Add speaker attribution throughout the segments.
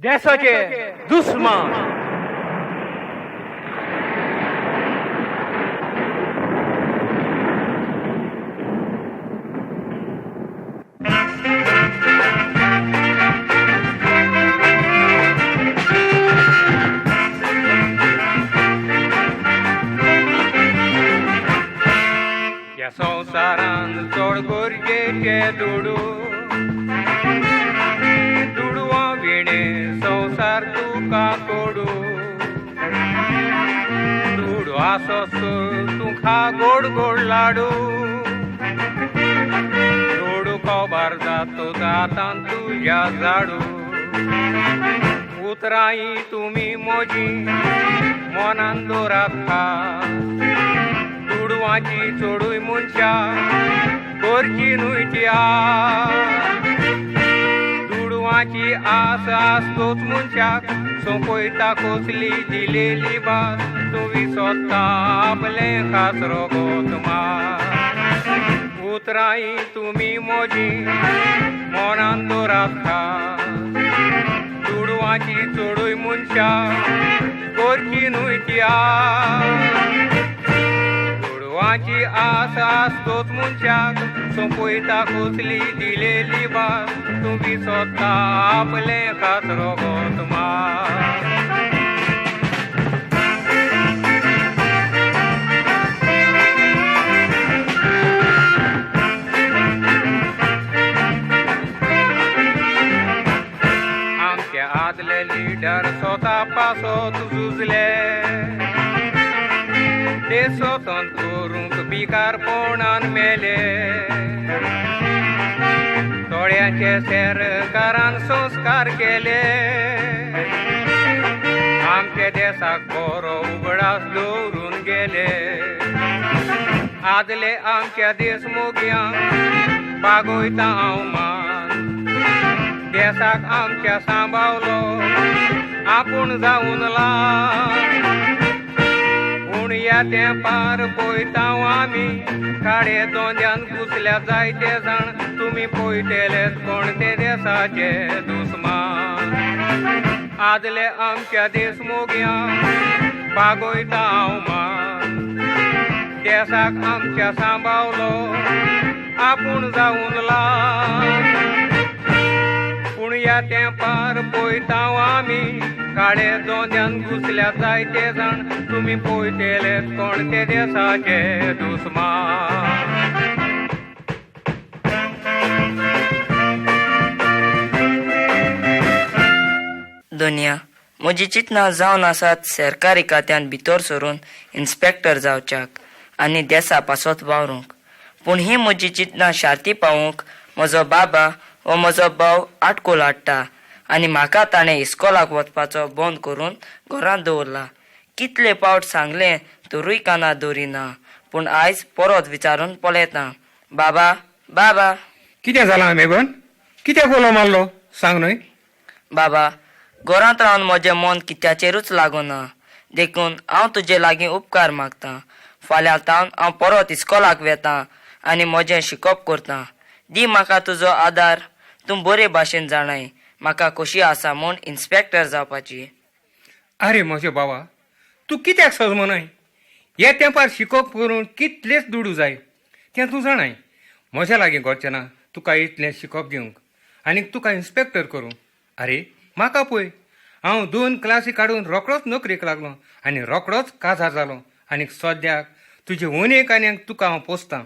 Speaker 1: देसाचे दुस्मान. ह्या संवसारान चड गरजेचे दुडू, दुडवां विणे संवसार तुका कोडू. दुडू आसोस तुका गोड गोड लाडू, दुडू कोबार जातो दातान तुज्या झाडू. उतरांय तुमी मोजी मनान दवरात खास, दुडवांची चडूय मनशां करची न्हय ती आस. दुडवांची आस आसतोच मनशाक सोंपयता कसली दिलेली भास. तूं विसरता आपलें खास रगत मास. उतरांय तुमी मोजी मनान दवरात खास, दुडवांची चडूय मनशां करची न्हय ती आस. दुडवांची आस आसतोच मनशाक सोंपयता कसली दिलेली भास. तूं विसरता आपलें खास रगत मास. आमचे आदले लिडर स्वता पासत झुजले, ते स्वतंत्र करूंक भिकारपणान मेले. थोड्यांचे सरकारान संस्कार केले, आमच्या देसाक बरो उगडास दवरून गेले. आदले आमच्या देश मोगयांक बागोयता हांव मान, देसाक आमच्या सांबावलो आपूण जावन ल्हान. पूण ह्या तेंपार पळयता आमी काडे दोंद्यान घुसल्या जायते जाण. तुमी पळयतलेच कोण ते देसाचे दुस्मान. आदले आमच्या देश मोगयांक बागोयता हांव मान, देसाक आमच्या सांबावलो आपूण जावन ल्हान. पूण ह्या तेंपार पळयता आमी काळे दोंद्यान घुसल्या जायते जाण. तुमी पळयतलेच कोण ते देसाचे दुस्मान.
Speaker 2: दुनिया म्हजी चिंतनां जावन आसात सरकारी खात्यान भितर सरून इन्स्पेक्टर जावच्याक आनी देसा पासत वावरूंक. पूण ही म्हजी चिंतनां शार्ती पावोवंक म्हजो बाबा वो म्हजो भाव आटकोल हाडटा आनी म्हाका ताणें इस्कोलाक वचपाचो बंद करून घरांत दवरला. कितले पावट सांगलें तरूय कानार दवरिना. पूण आयज परत विचारून पळयता. बाबा, बाबा.
Speaker 1: कितें जालां मेबन? कित्याक उलो मारलो सांग न्हय.
Speaker 2: बाबा, घरांत रावन म्हजें मन कित्याचेरूच लागना, देखून हांव तुजे लागीं उपकार मागतां. फाल्यां तावन हांव परत इस्कोलाक वेतां आनी म्हजें शिकप करतां. दी म्हाका तुजो आदार. तूं बरे भाशेन जाणाय म्हाका खोशी आसा म्हूण इन्स्पेक्टर जावपाची.
Speaker 1: आरे म्हजे बाबा, तूं कित्याक सजमनाय? हे तेंपार शिकप करून कितलेच दुडू जाय तें तूं जाणाय. म्हज्या लागीं घडचें ना तुका इतलें शिकप दिवंक आनी तुका इन्स्पेक्टर करूंक. आरे म्हाका पळय, हांव 2 क्लासी काडून रोखडोच नोकरेक लागलो आनी रोखडोच काजार जालो आनी सद्याक तुजे उणेक आनी तुका हांव पोसतां.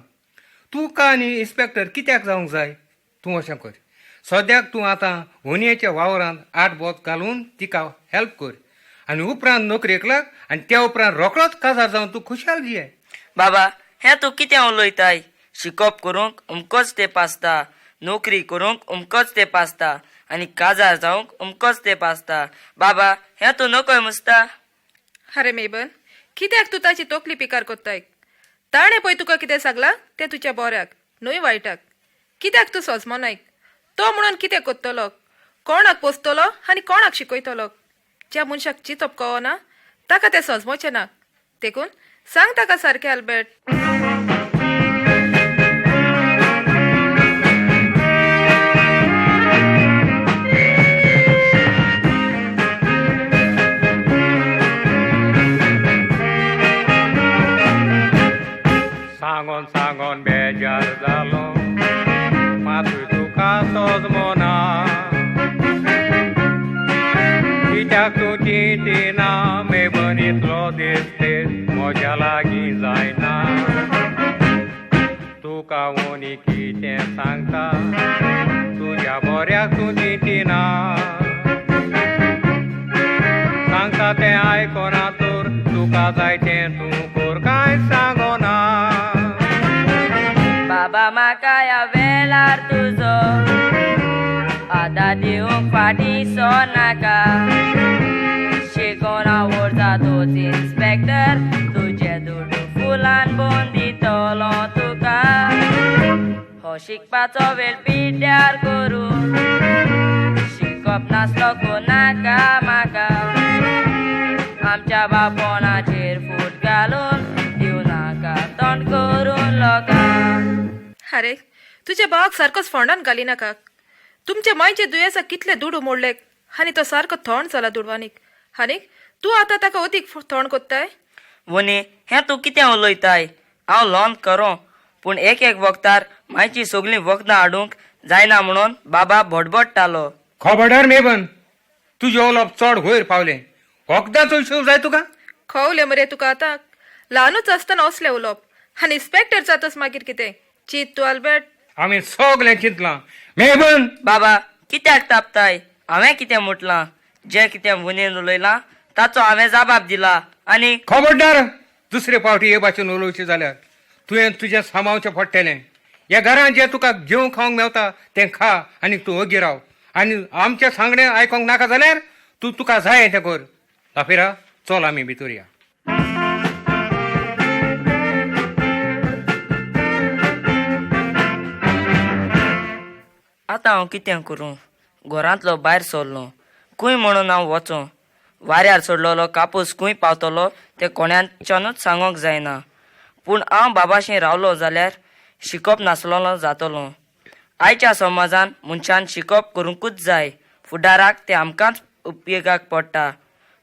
Speaker 1: तुका आनी इन्स्पेक्टर कित्याक जावंक जाय? तूं अशें कर, सद्याक तूं आतां होनयेच्या वावरांत आठ बोत घालून तिका हेल्प कर आनी उपरांत नोकरेक लाग आनी त्या उपरांत रोखडोच काजार जावन तूं खुशाल जिये.
Speaker 2: बाबा, हें तूं कितें उलयताय? शिकप करूंक अमकोच तेंप आसता, नोकरी करूंक अमकोच तेंप आसता आनी काजार जावंक अमकोच तेंप आसता. बाबा, हें तूं नकय मुसता.
Speaker 3: अरे मेबन, कित्याक तूं ताची तोकली पिकार कोत्ताय? ताणें पळय तुका कितें सांगलां तें तुज्या बऱ्याक न्हय वायटाक. कित्याक तूं सजमनायक? तो म्हणून कितें कोत्तलो? कोणाक पोसतलो आनी कोणाक शिकयतलो? ज्या मनशाक चिंतप कळना ताका तें सजमोचें ना. देखून सांग ताका सारकें अल्बर्ट.
Speaker 1: सांगोना. कित्याक तूं चिंतिना मेबन इतलो दिसतेस म्हज्या लागीं जायना. तुका वनी कितें सांगता तुज्या बऱ्याक तूं चिंतिना. सांगता तें आयकना तर तुका जाय तें तूं कर कांय सांगोना.
Speaker 2: बाबा म्हाका ह्या वेळार तुजो आदार दिवंक फाटीं सरनाका. शिकोन आवडटा तोच इन्स्पेक्टर तुजे दुडू फुलान बोन दितलो तुका. हो शिकपाचो वेळ पिड्ड्यार करून शिकप नासलो कोणाका म्हाका. आमच्या बापोणाचेर फूट घालून दिवं नाका तोंड करून लोकांक.
Speaker 3: अरे तुज्या भावाक सारकोच फोंडान घालिनाका. तुमच्या मायचे दुयेंसा कितले दुडू मोडले आनी तो सारको थोंड जाला दुडवानीक. आनीक तूं आतां ताका अदीक थोंड कोत्ताय.
Speaker 2: वनी हें तूं कितें उलयताय? हांव ल्हान करो पूण एक एक वखदार मायची सगळीं वखदां हाडूंक जायना म्हणून बाबा बडबडटालो.
Speaker 1: खबरदार मेबन, तुजें उलोवप चड वयर पावलें. वखदां चडश्यो जाय तुका?
Speaker 3: खवलें मरे तुका आतां ल्हानूच आसतना असलें उलोवप आनी इन्स्पेक्टर जातच मागीर कितें चीत तूं आल्बर्ट.
Speaker 1: आमी सगळें चिंतलां मेबन.
Speaker 2: बाबा कित्याक तापताय? हांवें कितें म्हटलां? जें कितें वनीन उलयलां ताचो हांवें जबाब दिला. आनी
Speaker 1: खबरदार दुसरे फावटी हे भाशेन उलोवचें जाल्यार तुवें तुजें सामावचें पडटलें. ह्या घरांत जें तुका जेवंक खावंक मेवता तें खा आनी तूं ओगी राव. आनी आमचें सांगणें आयकोंक नाका जाल्यार तूं तुका जाय तें कर. दाफिरा चल आमी भितर या.
Speaker 2: आतां हांव कितें करूं? घरांतलो भायर सरलो खंय म्हणून हांव वचों? वाऱ्यार सोडलेलो कापूस खंय पावतलो तें कोणाच्यानूच सांगोंक जायना. पूण हांव बाबाशी रावलो जाल्यार शिकप नासलेलो जातलो. आयच्या समाजान मनशान शिकप करूंकूच जाय. फुडाराक तें आमकांच उपयोगाक पडटा.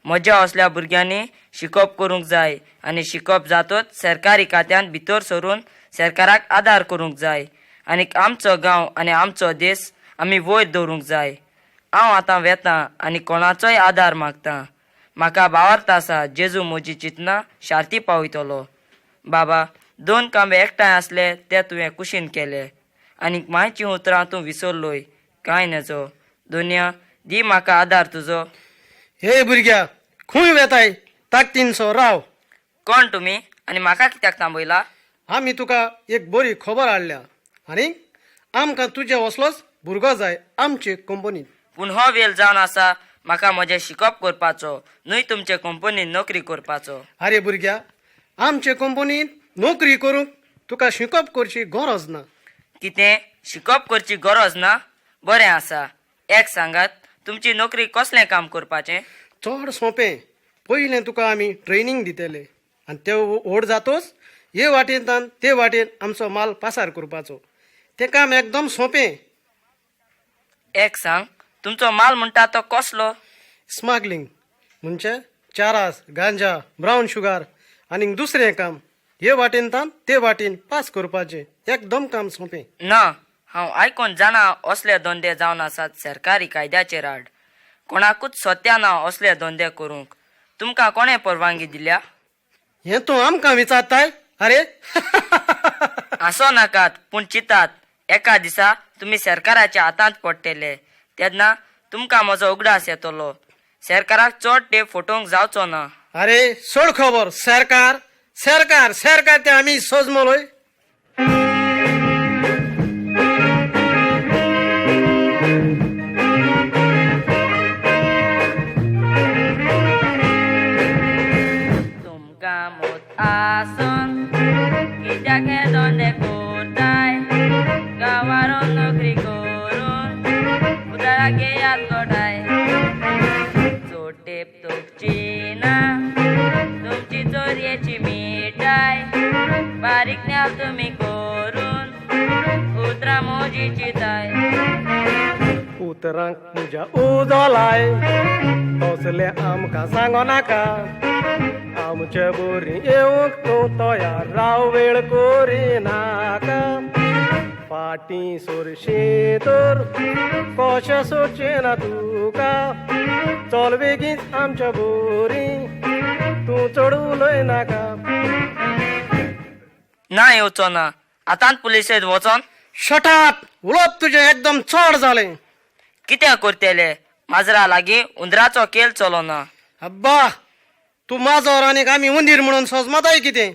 Speaker 2: म्हज्या असल्या भुरग्यांनी शिकप करूंक जाय आनी शिकप जातच सरकारी खात्यांत भितर सरून सरकाराक आदार करूंक जाय आनी आमचो गांव आनी आमचो देश आमी वयर दवरूंक जाय. हांव आतां वेतां आनी कोणाचोय आदार मागतां. म्हाका भावार्थ आसा जेजू म्हजी चिंतना शार्ती पावयतलो. बाबा दोन कांबे एकठांय आसले ते तुवें कुशीन केले आनी मायचीं उतरां तूं विसरलोय. कांय नजो दुनिया दी म्हाका आदार तुजो.
Speaker 4: हे भुरग्या खंय वेताय? ताकतीन सो राव.
Speaker 2: कोण तुमी आनी म्हाका कित्याक थांबयला?
Speaker 4: आमी तुका एक बरी खबर हाडल्या आनी आमकां तुजे असलोच भुरगो जाय आमचे कंपनीत.
Speaker 2: पूण हो वेळ जावन आसा म्हाका म्हजें शिकप करपाचो न्हय तुमचे कंपनीत नोकरी करपाचो.
Speaker 4: आरे भुरग्या, आमचे कंपनीत नोकरी करूंक तुका शिकप करची गरज ना.
Speaker 2: कितें शिकप करची गरज ना? बरें आसा. एक सांगात तुमची नोकरी कसलें काम करपाचें?
Speaker 4: चड सोंपें. पयलें तुका आमी ट्रेनींग दितले आनी ते व्हड जातोच हे वाटेंतल्यान ते वाटेन आमचो माल पासार करपाचो. तें काम एकदम सोंपें.
Speaker 2: एक सांग तुमचो माल म्हणटा तो कसलो?
Speaker 4: स्मगलिंग म्हणजे चारास, गांजा, ब्रावन शुगर आनी दुसरें काम हे वाटेंतल्यान ते वाटेन पास करपाचें. एकदम काम सोंपें.
Speaker 2: ना हांव आयकोन जाणा असले धंदे जावन आसात सरकारी कायद्याचेर आड. कोणाकूच सत्या ना असले धंदे करूंक. तुमकां कोणें परवानगी दिल्या?
Speaker 4: हें तूं आमकां विचारताय? अरे
Speaker 2: हांसो नाकात पूण चिंतात एका दिसा तुमी सरकाराच्या हातांत पडटले तेन्ना तुमकां म्हजो उगडास येतलो. सरकाराक चड तेंप फटोवंक जावचो ना.
Speaker 4: अरे सोड खबर. सरकार सरकार सरकार ते आमी सोजमलोय.
Speaker 2: तुमकां मोत आसून कित्याक हे धंदे करताय? गांवार नोकरी करून उदाराक घेयात गोठाय. चड तेंप तुमची ना तुमची चोरयेची मिठाय. बारीक ज्ञान तुमी करून उतरां म्हजी चिंताय.
Speaker 4: उतरांक म्हज्या उजो लाय तसलें आमकां सांगो नाका. आमचे बोरी येवंक तूं तयार राव वेळ करिनाका. फाटीं सोरशी तर कशें सोडचें ना तुका, चल बेगीन आमच्या बोरी, तूं चड उलयनाका.
Speaker 2: ना येवचो ना आतांच पुलिसेंत वचोन.
Speaker 4: शटाप, उलोवप तुजें एकदम चड जालें.
Speaker 2: कितें करतले, माजरा लागीं उंदराचो खेळ चलोना.
Speaker 4: अब्बा, तूं माजर आनीक आमी उंदीर म्हणून सोजमताय कितें?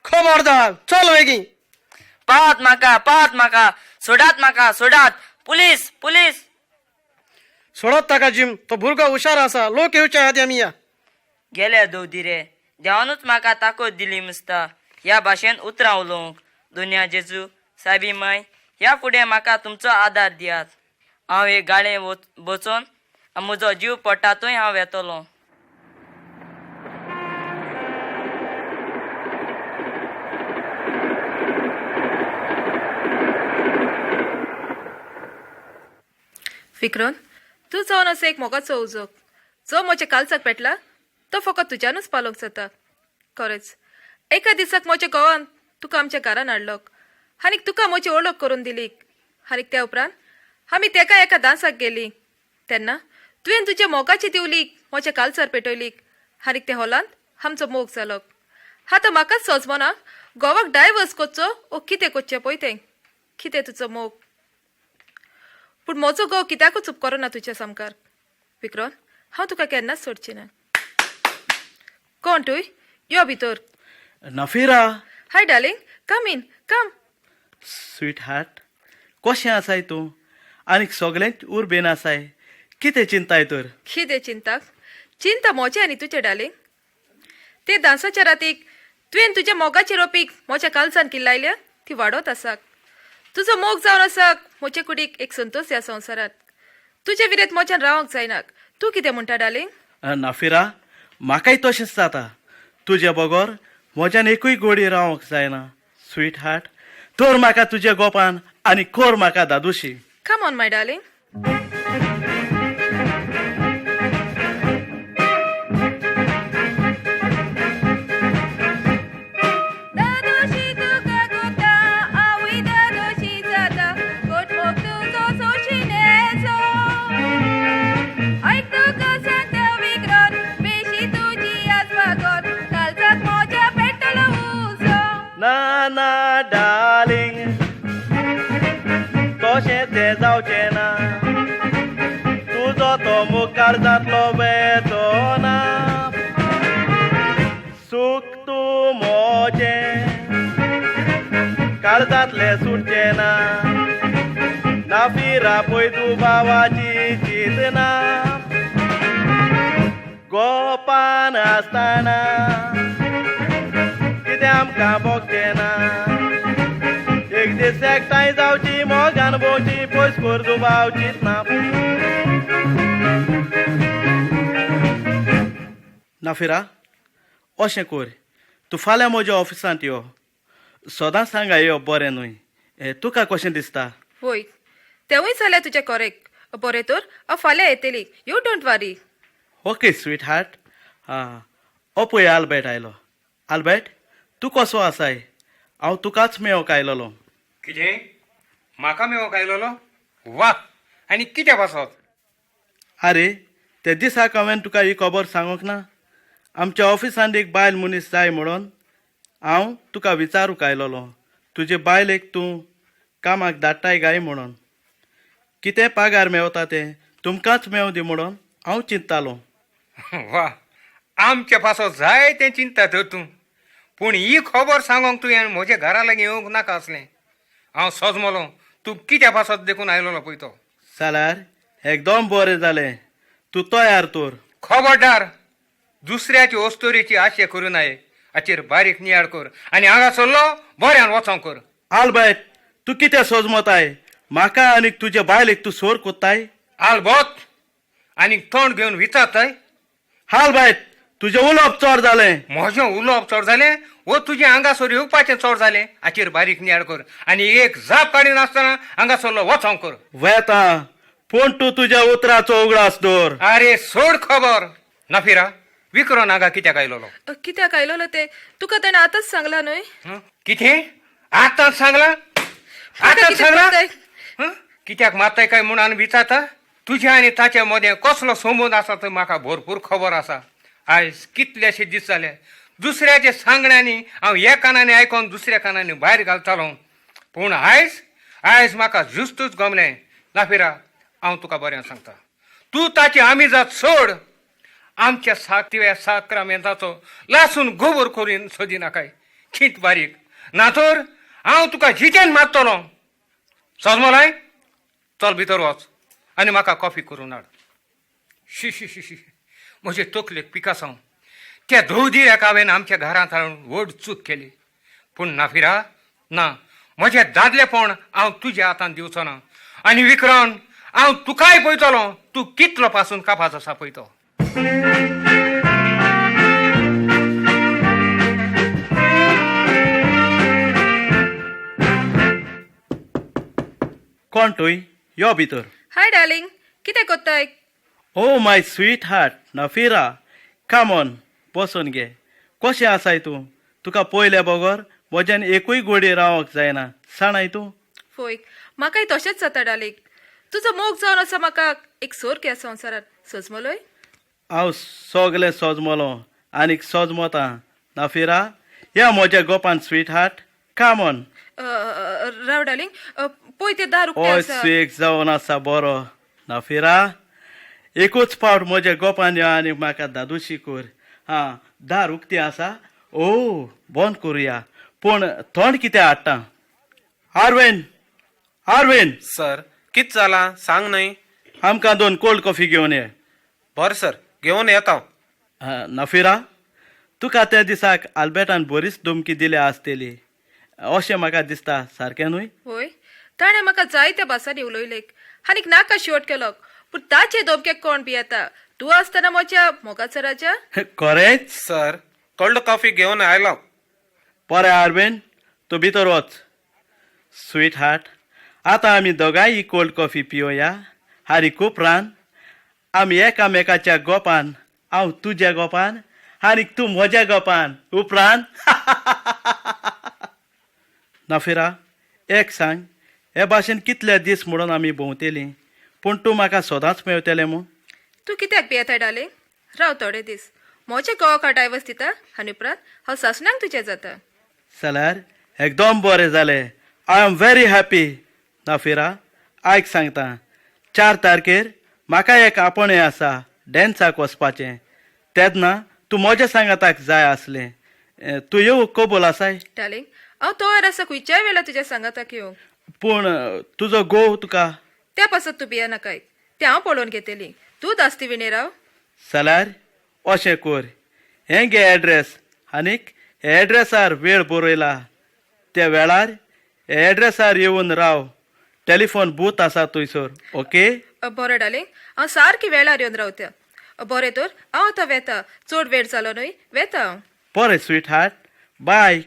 Speaker 4: खबरदार, चल बेगीन.
Speaker 2: पावात म्हाका, पावात म्हाका, सोडात म्हाका, सोडात, पुलीस पुलीस.
Speaker 4: सोडत ताका जीम, तो भुरगो हुशार आसा. लोक येवच्या आदी आमी या.
Speaker 2: गेले दवदिरे, देवानूच म्हाका ताकद दिली मुसता ह्या भाशेन उतरां उलोवंक. दुनिया जेजू, सायबी माय, ह्या फुडें म्हाका तुमचो आदार दियात. हांव एक गाळे बचोन म्हजो जीव पडटा थंय हांव वेतलो.
Speaker 3: विक्रम, तूं जावन आसा एक मोगाचो उजो, जो म्हज्या कालसाक पेटला तो फकत तुज्यानूच पालोवंक जाता. खरेंच एका दिसाक म्हज्या घोवान तुका आमच्या घरान हाडलो आनीक तुका म्हजी वळख करून दिली आनीक त्या उपरांत आमी तेका एका दांसाक गेली तेन्ना तुवें तुज्या मोगाची दिवली म्हज्या कालसार पेटयली आनीक त्या हॉलांत आमचो मोग जालो. आतां म्हाकाच सोजमना घोवाक डायवर्स करचो ओ कितें करचें पळय तें. कितें तुजो मोग, पूण म्हजो घोव कित्याकूच उपकरना तुज्या सामकार. विक्रम, हांव तुका केन्नाच सोडची ना. कोण तूं? यो भितर.
Speaker 5: Nafira.
Speaker 3: Hi darling, come in, come.
Speaker 5: Sweetheart, कशें आसाय तूं? आनीक सगळेंच उर्बेन आसाय? कितें चिंताय तर?
Speaker 3: कितें चिंता? चिंता म्हजें आनी तुजें डार्लिंग. ते दांसाच्या रातीक तुवें तुज्या मोगाची रोपीक म्हज्या कालसान किल्लायल्या ती वाडत आसा. तुजो मोग जावन आसा म्हजे कुडीक एक संतोष ह्या संवसारांत. तुजे विरेत म्हज्यान रावंक जायना. तूं कितें म्हणटा डार्लिंग?
Speaker 5: नाफिरा, म्हाकाय तशेंच जाता. तुजे बगर म्हज्यान एकूय गोडी रावंक जायना. स्वीट हार्ट, तर म्हाका तुज्या गोपान आनी कोर म्हाका दादुशी.
Speaker 3: Come on my darling. दादोशी तुका गोता, आवय दादोशी जाता, गोटमोग तुजो सोशिनेचो. ऐक तुका सांगता विक्रम, बेशी तुजी आजवागोर, कालचाक म्हज्या पेटलो उजो.
Speaker 5: ना ना डार्लिंग, तशें तें जावचें ना. तुजो तो मुखार जातलो वेचो ना. सूख तूं म्हजें काळजांतलें सुटचें ना. नाफिरा पळय तूं बाबाची चिंतना, गोपान आसतना कितें आमकां भोगचें ना. एक दीस एकठांय जावची, मोगान भोंवची, पयस कर दुबावचीच ना. नाफिरा, अशें कर, तूं फाल्यां म्हज्या ऑफिसांत यो. सदांच हांगा येवप बरें न्हय. तुका कशें दिसता?
Speaker 3: वय, तेवूय जाल्यार तुजें करेक्ट. बरें तर, हांव फाल्यां येतली. You don't worry.
Speaker 5: Okay sweetheart. आं, हो पळय आल्बर्ट आयलो. आल्बर्ट, तूं कसो आसाय? हांव तुकाच मेळोवंक आयलोलो.
Speaker 1: कितें, म्हाका मेळोवंक आयलोलो? वा, आनी कित्या पासत?
Speaker 5: आरे, ते दिसाक हांवें तुका ही खबर सांगूंक ना? आमच्या ऑफिसांत एक बायल मनीस जाय म्हणून हांव तुका विचारूंक आयलोलो. तुजे बायलेक तूं कामाक धाडटाय काय म्हणून. कितें पागार मेवता तें तुमकांच मेवं दी म्हणून हांव चिंत्तालो.
Speaker 1: वा, आमच्या पासत जाय तें चिंता तर तूं. पूण ही खबर सांगोंक तुवें म्हज्या घरा लागीं येवंक नाका आसलें. हांव सोजमलो तूं कित्या पासत देखून आयलोलो पळय तो.
Speaker 5: जाल्यार एकदम बरें जालें. तूं तयार तर.
Speaker 1: खबरदार, दुसऱ्याची अस्तोरेची आशे करूं नये. हाचेर बारीक नियाळ कर आनी हांगा सरलो बऱ्यान वचोंक कर.
Speaker 5: आल्बर्ट, तूं कितें सोजमताय? म्हाका आनी तुजे बायलेक तूं सोर कोत्ताय?
Speaker 1: आलबोत, आनी तोंड घेवन विचारताय?
Speaker 5: आल्बर्ट, तुजें उलोवप चड जालें.
Speaker 1: म्हजें उलोवप चड जालें वो तुजें हांगासर येवपाचें चड जालें? हाचेर बारीक नियाळ कर आनी एक जाप काडिनासतना हांगा सरलो वचोंक कर.
Speaker 5: वेता, पूण तूं तुज्या उतराचो उगडास दवर.
Speaker 1: आरे सोड खबर. नाफिरा, विक्रोन हांगा कित्याक आयलोलो?
Speaker 3: कित्याक आयलोलो तें तुका ताणें आतांच सांगलां न्हय?
Speaker 1: कितें आतांच सांगलां? आतां
Speaker 3: कितें
Speaker 1: सांगला
Speaker 3: करताय?
Speaker 1: हं? कित्याक मारताय काय म्हूण आनी विचारता? तुज्या आनी ताच्या मदें कसलो संबंद आसा तो म्हाका भरपूर खबर आसा. आयज कितलेशे दीस जाले दुसऱ्याच्या सांगण्यांनी हांव ह्या कानांनी आयकोन दुसऱ्या कानांनी भायर घालतालो. पूण आयज आयज म्हाका जुस्तूच गमलें. नाफिरा, हांव तुका बरें सांगता, तूं ताची आमी जात सोड. आमच्या सातव्या साक्रामेंताचो लासून गोबर करून सोदी नाकाय. चिंत बारीक ना तर हांव तुका जितेन मारतलो. सजमलाय, चल भितर वच आनी म्हाका कॉफी करून हाड. शी शी शी शी, म्हजे तकलेक पिकासांव. त्या धवदिऱ्याक हांवें आमच्या घरांत हाडून व्हड चूक केली. पूण नाफिरा ना, म्हजें दादलेपण हांव तुज्या हातान दिवचो ना. आनी विक्रम, हांव तुकाय पळयतलो तूं कितलो पासून कापास आसा पळय तो.
Speaker 5: कोण तूं? यो भितर.
Speaker 3: हाय डार्लिंग, कितें कोत्ताय?
Speaker 5: Oh my sweetheart Nafira, come on, बसून घे. कशें आसाय तूं? तुका पळयल्या बगर म्हज्यान एकूय गोडी रावंक जायना. जाणाय तूं?
Speaker 3: फय, म्हाकाय तशेंच जाता डार्लिंग. तुजो मोग जावन आसा म्हाका एक सोर ह्या संवसारांत. सजमलोय?
Speaker 5: हांव सगलें सोजमलो आनीक सोजमोतां. नाफिरा, या म्हज्या गोपान स्वीट हार्ट, काम ऑन.
Speaker 3: राव डार्लिंग, पळय तें दार उक्तें
Speaker 5: हय
Speaker 3: आसा.
Speaker 5: स्वीक जावन आसा बरो. नाफिरा, एकूच फावट म्हज्या गोपान यो आनी म्हाका दादोशी कर. आं, दार उक्तें आसा. ओ बंद करुया, पूण थंड कितें हाडटा. आरवेन, आरवेन.
Speaker 6: सर, कित जालां सांग न्हय.
Speaker 5: आमकां दोन कोल्ड कॉफी घेवन ये.
Speaker 6: बरें सर, घेवन येता हांव.
Speaker 5: आं, नफिरा, तुका त्या दिसाक आल्बर्टान बरीच धमकी दिल्या आसतली अशें म्हाका दिसता. सारकें न्हय?
Speaker 3: वय, ताणें म्हाका जायत्या भासांनी उलयलेक आनीक नाका शेवट केलो. पूण ताचे धमकेक कोण भियेता? तूं आसतना म्हज्या मोगाचो राजा.
Speaker 5: खरेंच?
Speaker 6: सर, कोल्ड कॉफी घेवन आयलो.
Speaker 5: बरें आरवेन, तूं भितर वच. स्वीट हार्ट, आतां आमी दोगांय ही कोल्ड कॉफी पिवया. आनी उपरांत आमी एकामेकाच्या गोपान, हांव तुज्या गोपान आनी तूं म्हज्या गोपान. उपरांत नाफिरा, एक सांग, हे भाशेन कितले दीस म्हणून आमी भोंवतेलीं, पूण तूं म्हाका सदांच मेवतलें म्हूण?
Speaker 3: तूं कित्याक भियेताय डार्लिंग? राव थोडे दीस, म्हजे गोवाक डायवर्स दिता आनी उपरांत हांव सासणाक तुजें जाता.
Speaker 5: जाल्यार एकदम बरें जालें. I am very happy. Nafira, आयक सांगता, 4 तारखेर म्हाका एक आपोणें आसा डॅन्साक वचपाचें. तेन्ना तूं म्हज्या सांगाताक जाय आसलें. तूं येवंक कबूल आसाय?
Speaker 3: डार्लिंग, हांव तयार आसा खंयच्याय वेळार तुज्या सांगाताक येवंक.
Speaker 5: पूण तुजो घोव तुका?
Speaker 3: त्या पासत तूं भियेनाकाय, तें हांव पळोवन घेतली. तूं दास्ती विणे राव.
Speaker 5: जाल्यार अशें कर, हें घे एड्रेस आनीक हे एड्रेसार वेळ बरयला त्या वेळार हे एड्रेसार येवन राव. टेलिफोन बूथ आसा थंयसर. ओके?
Speaker 3: बरें डार्लिंग, हांव सारकी वेळार येवन रावता. बरें तर, हांव आतां वेता. चड वेळ जालो न्हय, वेता हांव.
Speaker 5: बरें स्वीट हार्ट, बाय.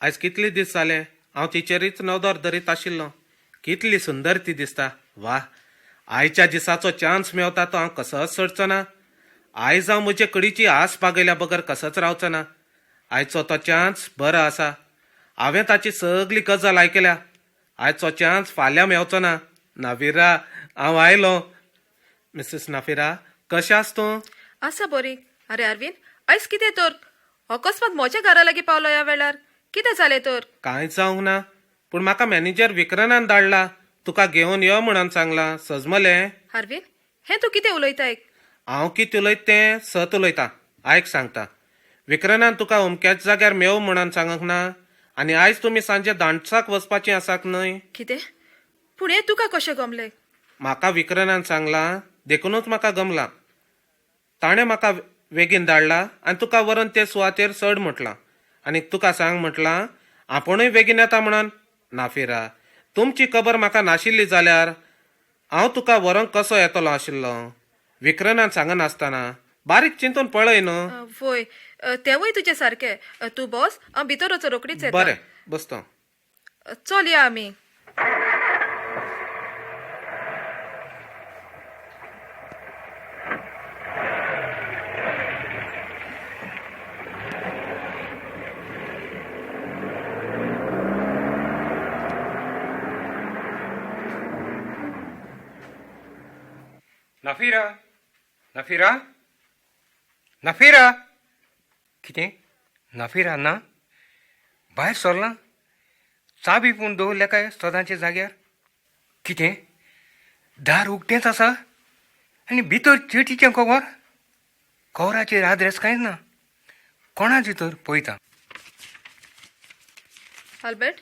Speaker 6: आयज कितले दीस जाले हांव तिचेरीच नदर धरीत आशिल्लो. कितली सुंदर ती दिसता. वा, आयच्या दिसाचो चान्स मेवता तो हांव कसोच सोडचो ना. आयज हांव म्हजे कडीची आस भागयल्या बगर कसोच रावचो ना. आयचो तो चान्स बरो आसा. हांवें ताची सगली गजाल आयकल्या. आयचो चान्स फाल्यां मेवचो ना. नाफिरा, हांव आयलो. मिसेस नाफिरा, कशें आस तूं?
Speaker 3: आसा बरी. अरे अरविंद, आयज कितें तर अकस्मात म्हज्या घरा लागीं पावलो ह्या वेळार? कितें जालें तर?
Speaker 6: कांय जावंक ना, पूण म्हाका मॅनेजर विक्रनान धाडला तुका घेवन यो म्हणून सांगलां. सजमलें?
Speaker 3: अरविंद, हें तूं कितें उलयताय?
Speaker 6: हांव कितें उलयता तें सत उलयतां. आयक सांगता, विक्रनान तुका अमक्याच जाग्यार मेव म्हणून सांगूंक ना? आनी आयज तुमी सांजे दांडसाक वचपाचीं आसात न्हय?
Speaker 3: कितें? पूण हें तुका कशें गमलें?
Speaker 6: म्हाका विक्रनान सांगलां देखुनूच म्हाका गमलां. ताणें म्हाका वेगीन धाडला आनी तुका व्हरून ते सुवातेर चड म्हटलां आनी तुका सांग म्हटलां आपुणूय बेगीन येता म्हणून. नाफिरा, तुमची खबर म्हाका नाशिल्ली जाल्यार हांव तुका व्हरूंक कसो येतलो आशिल्लो? विक्रनान सांगनासतना बारीक चिंतून पळय न्हू.
Speaker 3: वय, तेंवूय तुजें सारकें. तूं बस, हांव भितर वचो रोकडीच येता.
Speaker 6: बरें, बसता.
Speaker 3: चल या आमी.
Speaker 1: नाफिरा, नाफिरा, नाफिरा. कितें नाफिरा ना? भायर सरलां? चाबी पूण दवरल्या काय सदांच्या जाग्यार? कितें दार उक्तेंच आसा आनी भितर चिटीचें कवर? कवराचेर आद्रेस कांयच ना. कोणाचें तर पळयता.
Speaker 3: अल्बर्ट,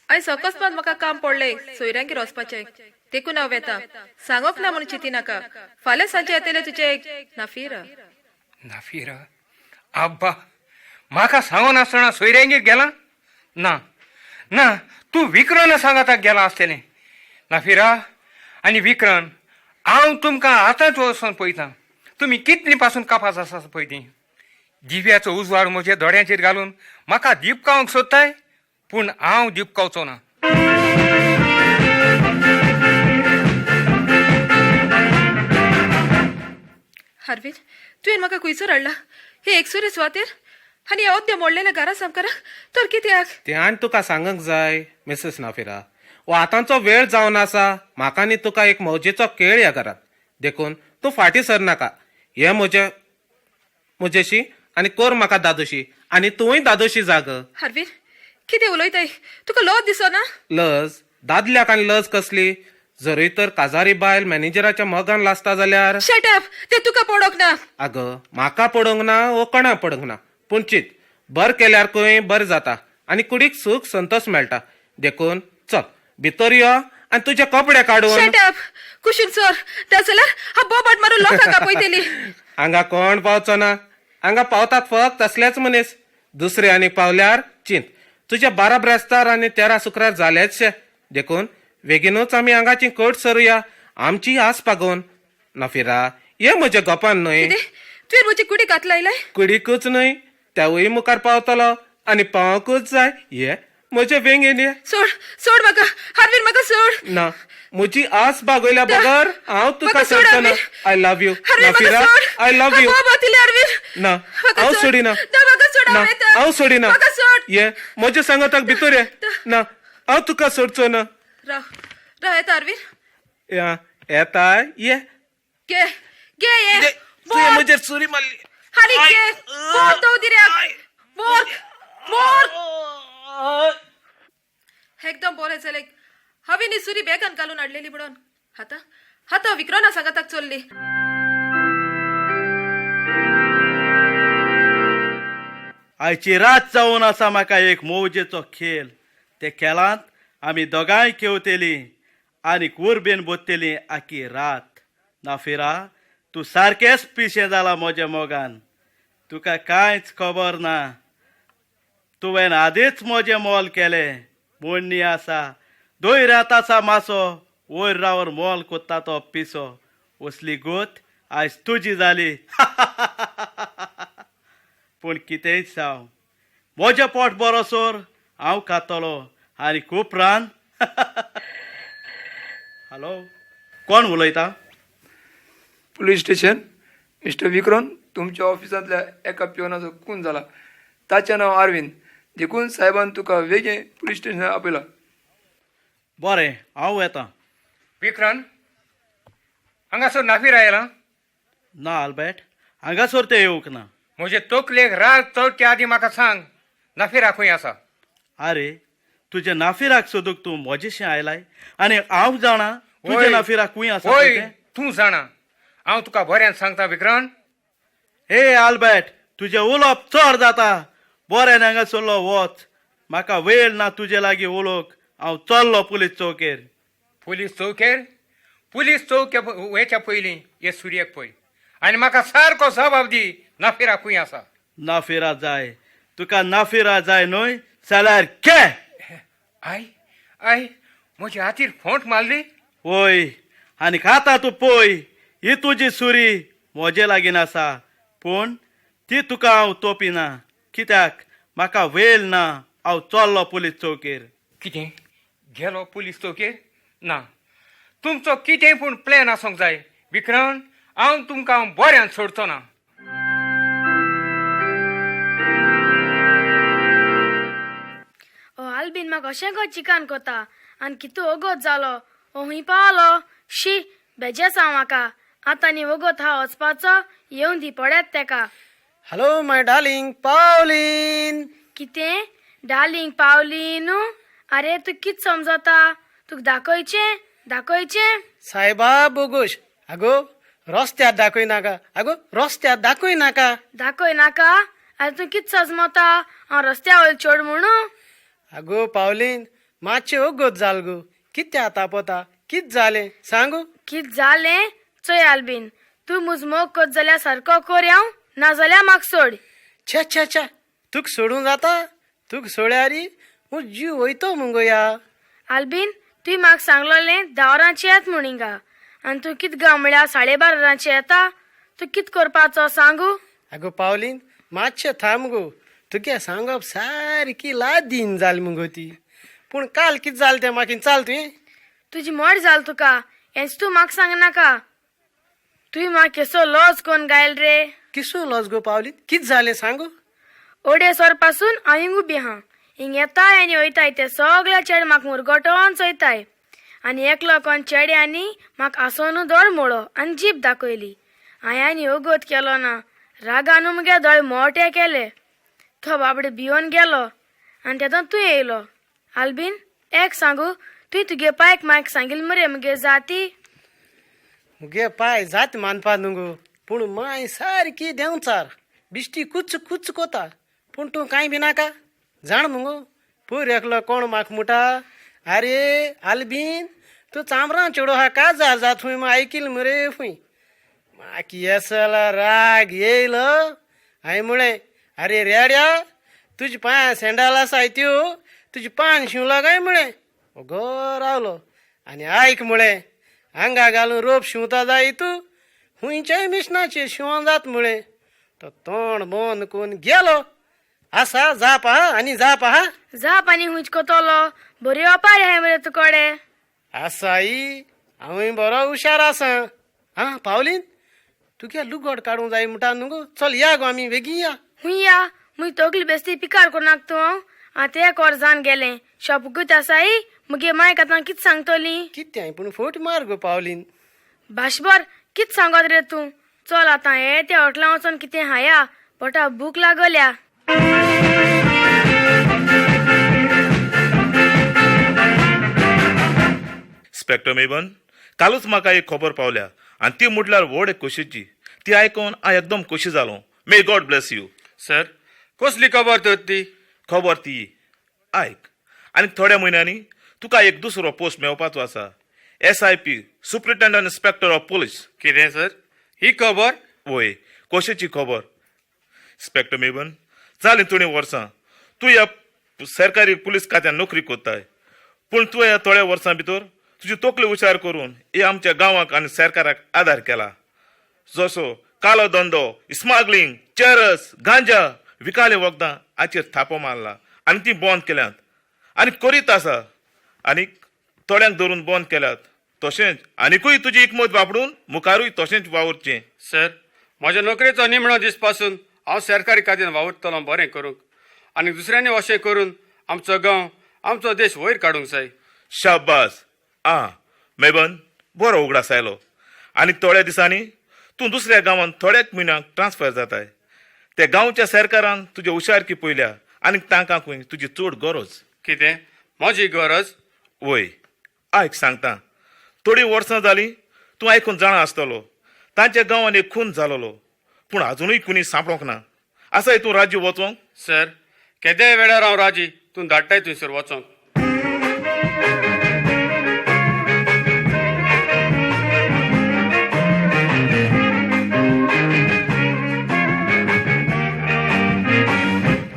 Speaker 3: आयज अकस्मात म्हाका काम पडलें सोयऱ्यांगेर वचपाचें, देखून हांव वेता. सांगोक ना म्हणून चिंती नाका. फाल्यां सांजे येतलें तुजें एक नाफिरा.
Speaker 1: नाफिरा? आब्बा, म्हाका सांगो नासतना सोयऱ्यांगेर गेला? ना ना, तूं विक्रना सांगाताक गेला आसतलें. नाफिरा आनी विक्रन, हांव तुमकां आतांच वचोन पळयतां. तुमी कितली पासून कापास आसा पळय ती. दिव्याचो उजवाड म्हज्या दोळ्यांचेर घालून म्हाका दिपकावंक सोदताय, पूण हांव दिपकावचो ना.
Speaker 3: हार्वीन, तुवें म्हाका खुंयसर हाडला? हे एकसुरे सुवातेर आनी ह्या अद्य मोडलेल्या घरा सामकाराक तर कित्याक?
Speaker 6: तें आनी तुका सांगूंक जाय मिसेस नाफिरा. हो आतांचो वेळ जावन आसा. म्हाका न्ही तुका एक मौजेचो खेळ ह्या घरांत, देखून तूं फाटीं सरनाका. हे म्हजे म्हजेशी आनी कर म्हाका दादोशी, आनी तूंय दादोशी जाग.
Speaker 3: हार्वीन, कितें उलयताय? तुका लज दिसना?
Speaker 6: लज? दादल्याक आनी लज कसली? जरूय तर काजारी बायल मॅनेजराच्या मोगान लासता जाल्यार.
Speaker 3: Shut up! तें तुका पडोंक ना.
Speaker 6: आगो, म्हाका पडोवंक ना वो कोणा पडोवंक ना, पूण चित बर केल्यार खंय बरें जाता आनी कुडीक सूख संतोष मेळटा. देखून चल भितर यो आनी तुजे कपडे काडून.
Speaker 3: Shut up! कुशीन सर, नाजाल्यार हांव बोबाट मारून लोकांक आपयतली.
Speaker 6: हांगा कोण पावचो ना. हांगा पावतात फक्त तसलेच मनीस. दुसरे आनी पावल्यार चिंत तुजे 12 ब्रेस्तार आनी 13 शुक्रार जालेचशे. देखून बेगीनूच आमी हांगाची कट सरुया, आमची आस पागोवन. नाफिरा, ये म्हज्या गोपान न्हय.
Speaker 3: कितें तुवें म्हजी कुडीक हात लायलाय?
Speaker 6: कुडीकूच न्हय, तेवूय मुखार पावतलो आनी पावंकूच जाय. ये म्हजे वेंगेन ये.
Speaker 3: सोड, सोड म्हाका हार्वीन, म्हाका सोड.
Speaker 6: ना, म्हजी आस भागयल्या बगर हांव तुका
Speaker 3: म्हाका सोड,
Speaker 6: सोडचो ना.
Speaker 3: हार्वीन.
Speaker 6: I love you
Speaker 3: Harvin, म्हाका
Speaker 6: नाफिरा,
Speaker 3: सोड.
Speaker 6: I love you.
Speaker 3: हांव बोब हार्वीन.
Speaker 6: ना,
Speaker 3: म्हाका
Speaker 6: हांव
Speaker 3: सोड.
Speaker 6: सोडिना.
Speaker 3: ना, म्हाका सोड,
Speaker 6: ना,
Speaker 3: हांव येता.
Speaker 6: हांव सोडिना.
Speaker 3: म्हाका सोड.
Speaker 6: ये म्हज्या सांगाताक भितर ये. ना, हांव तुका सोडचो ना.
Speaker 3: राव, राव, येता हार्वीन.
Speaker 6: या, येता ये.
Speaker 3: घे, घे ये.
Speaker 6: तुवें म्हजेर सुरी मारली.
Speaker 3: हाली घे. बोर दव दिऱ्याक. मोर, मोर. एकदम बरें जालें हांवें ही सुरी बेगान घालून हाडलेली म्हणून. आतां आतां विक्रोना सांगाताक चल्ली.
Speaker 5: आयची रात जावन आसा म्हाका एक मौजेचो खेळ. ते खेळांत आमी दोगांय खेवतेलीं आनी उर्बेन बोत्तेलीं आखी रात. नाफिरा, तूं सारकेंच पिशें जालां म्हज्या मोगान. तुका कांयच खबर ना. तुवें आदींच म्हजें मोल केलें. मोडणी आसा दोय रात आसा मासो, वयर रावर मोल कोत्ता तो पिसो. असली गोत आयज तुजी जाली. पूण कितेंय जावं, म्हजें पोट बरोसर हांव खातलो आनी खूब रान. हॅलो, कोण उलयता?
Speaker 7: Police station. मिस्टर विक्रम, तुमच्या ऑफिसांतल्या एका पिवनाचो खून जाला. ताचें नांव अरविंद. देखून साहेबान तुका वेगें पुलीस स्टेशनार आपयला.
Speaker 5: बरें, हांव येता.
Speaker 1: विक्रन, हांगासर नाफिरा आयला?
Speaker 5: ना आल्बर्ट, हांगासर तें येवंक ना.
Speaker 1: म्हजे तकलेक राग चडचे आदीं म्हाका सांग, नाफिरा खंय आसा?
Speaker 5: आरे, तुज्या नाफिराक सोदूंक तूं म्हजेशी आयलाय आनी हांव जाणा तुज्या
Speaker 1: वय.
Speaker 5: नाफिराक खंय आसा
Speaker 1: वय,
Speaker 5: पळय तें?
Speaker 1: तूं जाणा. हांव तुका बऱ्यान सांगता विक्रन.
Speaker 5: हे आल्बर्ट, तुजें उलोवप चड जाता. बरें, हांगा सरलो वच. म्हाका वेळ ना तुजे लागीं उलोवंक. हांव चल्लो पुलीस चौकेर.
Speaker 1: पुलीस चौकेर? पुलीस चौके वयच्या पयलीं हे सुरयेक पळय आनी म्हाका सारको जबाब दी, नाफिरा खंय आसा?
Speaker 5: नाफिरा जाय तुका? नाफिरा जाय न्हय जाल्यार घे.
Speaker 1: I I, म्हज्या हातीर फोंट मारली.
Speaker 5: वय, आनी आतां तूं पळय, ही तुजी सुरी म्हजे लागीं आसा, पूण ती तुका हांव तोपिना. कित्याक म्हाका वेळ ना. हांव चल्लो पुलीस चौकेर.
Speaker 1: कितें गेलो पुलीस चौकेर? ना, तुमचो कितें पूण प्लॅन आसूंक जाय विक्रम. हांव तुमकां बऱ्यान सोडचो ना.
Speaker 8: ओ आल्बीन म्हाका अशें गो चिकान कोता आनी कितू ओगोत जालो. ओ हुंय पावलो? शी, बेजेस हांव म्हाका. आतां न्ही वगत हा वचपाचो, येवन दी पड्यात तेका.
Speaker 4: हॅलो माय डार्लिंग पावलीन.
Speaker 8: कितें डार्लिंग पावलीन? आरे तूं कित समजता? तुका दाखयचें दाखयचें.
Speaker 4: सायबा बोगोश, आगो रस्त्यार दाखय नाका, आगो रस्त्यार दाखय नाका.
Speaker 8: दाखय नाका? आरे तूं कित सजमता, हांव रस्त्या वयल चोड म्हणू?
Speaker 4: आगो पावलीन मातशें ओगोत जाल गो, कित्या तापता, कित जालें सांगू?
Speaker 8: कित जालें? चोय आल्बीन, तूं मुज मोग कोत जाल्यार सारको कोर हांव, नाजाल्यार म्हाका सोड.
Speaker 4: छे छे छे, तुका सोडूं जाता? तुका सोडल्यारी म्हूण जीव वयतो मुगो या.
Speaker 8: आल्बीन, तुवें म्हाका सांगलोलें 10 वरांचेर येत म्हूण हिंगा, आनी तूं कित गा म्हळ्यार 12:30 वरांचेर येता. तूं कित करपाचो सांगू?
Speaker 4: आगो पावलीन मातशें थांब गो, तुगे सांगप सारकी लादीन जाली मुगो ती. पूण काल कित जालें तें म्हाका चाल तुवें.
Speaker 8: तुजी मोड जाल तुका, हेंच तूं म्हाका सांगनाका. तुवें म्हाका केसो लॉज कोन्न गायल रे.
Speaker 4: किसो लॉज गो पावलीन, कित जालें सांगू?
Speaker 8: 2:30 वर पासून हांव हिंग उबी आहा, हिंग येताय आनी वयताय ते सगळे चेडे म्हाका मुरगटोन चोयताय. आनी एकलो कोण चेड्यांनी म्हाका आसोनू दोळ मोडो आनी जीप दाखयली. हांवें आनी ओगोत केलो ना, रागानू मुगे दोळे मोटे केले. तो बाबडे भियोन गेलो आनी तेतून तूं येयलो. आल्बीन एक सांगू, तुवें तुगे पायक म्हाका सांगिल्लें मरे मुगे जाती?
Speaker 4: मुगे पाय जात मानपा न्हू गो, पूण माय सारकी देंवचार बिश्टी कुच कुच कोता, पूण तूं कांय बी नाका जाण मुगो. पयर एकलो कोण म्हाका म्हणटा, आरे आल्बीन तूं चामरां चेडो आहा काजार जात फूंय, आयकील मरे फूंय. म्हाका येसलो राग येयलो. हांवें म्हळें, आरे रेड्या तुज्या पांया सँडाल आसाय त्यो तुजें पान शिंवला काय म्हळें. ओगो रावलो आनी आयक म्हळें, आंगा घालून रोप शिंवता जाय तूं, खुंयच्याय मिशनाचेर शिंवों जात म्हळें. तो तोंड बंद करून गेलो. आसा जाप आहा आनी जाप आहा.
Speaker 8: जाप आनी खूंयच कोतलो, बरी ओपारी आहाय मरे तुकडे.
Speaker 4: आसाई, हांवूय बरो हुशार आसा. आं पावलीन, तुगे लुगट काडूंक जाय म्हणटा न्हू गो, चल या गो आमी बेगीन या.
Speaker 8: खूंय या? मुजी तकली बेस्ती पिकार कोरनाक तूं. आतां एक वर जावन गेलें, शॉपकूच आसाय. मुगे मायक आतां कित सांगतली?
Speaker 4: कितें पूण फोट मार गो पावलीन.
Speaker 8: भाशबर कित सांगत रे तूं? चल आतां हे त्या हॉटलां वचोन कितें हाया, पोटा भूक लागल्या.
Speaker 9: इन्स्पेक्टर मेबन, कालूच म्हाका एक खबर पावल्या आनी ती म्हटल्यार व्हड एक खोशेची. ती आयकून हांव एकदम खोशी जालो. May God bless you.
Speaker 1: Sir, कसली खबर तर ती?
Speaker 9: खबर ती आयक, आनी थोड्या म्हयन्यांनी तुका एक दुसरो पोस्ट मेळपाचो आसा, SIP, superintendent inspector of police.
Speaker 1: कितें सर, ही खबर?
Speaker 9: वय, खोशेची खबर. इन्स्पेक्टर मेबन, जालीं थोडीं वर्सां तूं ह्या सरकारी पुलीस खात्यान नोकरी कोत्ताय, पूण तुवें ह्या थोड्या वर्सां भितर तुजी तकली विचार करून हे आमच्या गांवाक आनी सरकाराक आदार केला. जसो कालो धंदो, स्मगलिंग, चरस, गांजा, विकाले वखदां हाचेर थापो मारला आनी ती बंद केल्यात आनी करीत आसा, आनी थोड्यांक धरून बंद केल्यात. तशेंच आनिकूय तुजी एकमत वापरून मुखारूय तशेंच वावुरचें.
Speaker 1: सर, म्हज्या नोकरेचो निमणो दीस पासून हांव सरकारी खात्यान वावुरतलो बरें करूंक, आनी दुसऱ्यांनी अशें करून आमचो गांव, आमचो देश वयर काडूंक जाय.
Speaker 9: शाबास. आं मेबन, बरो उगडास आयलो. आनी थोड्या दिसांनी तूं दुसऱ्या गांवांत थोड्याच म्हयन्यांक ट्रान्सफर जाताय. ते गांवच्या सरकारान तुजी हुशारकी पळयल्या आनी तांकां खंय तुजी चड गरज.
Speaker 1: कितें म्हजी गरज?
Speaker 9: वय, आयक सांगता. थोडीं वर्सां जालीं तूं आयकून जाणा आसतलो, तांच्या गांवांत एक खून जालोलो, पूण आजुनूय खुनी सांपडोंक ना. आसाय तूं राज्य वचोंक?
Speaker 1: सर, केद्याय वेळार हांव राजी, तूं धाडटाय थंयसर वचोंक.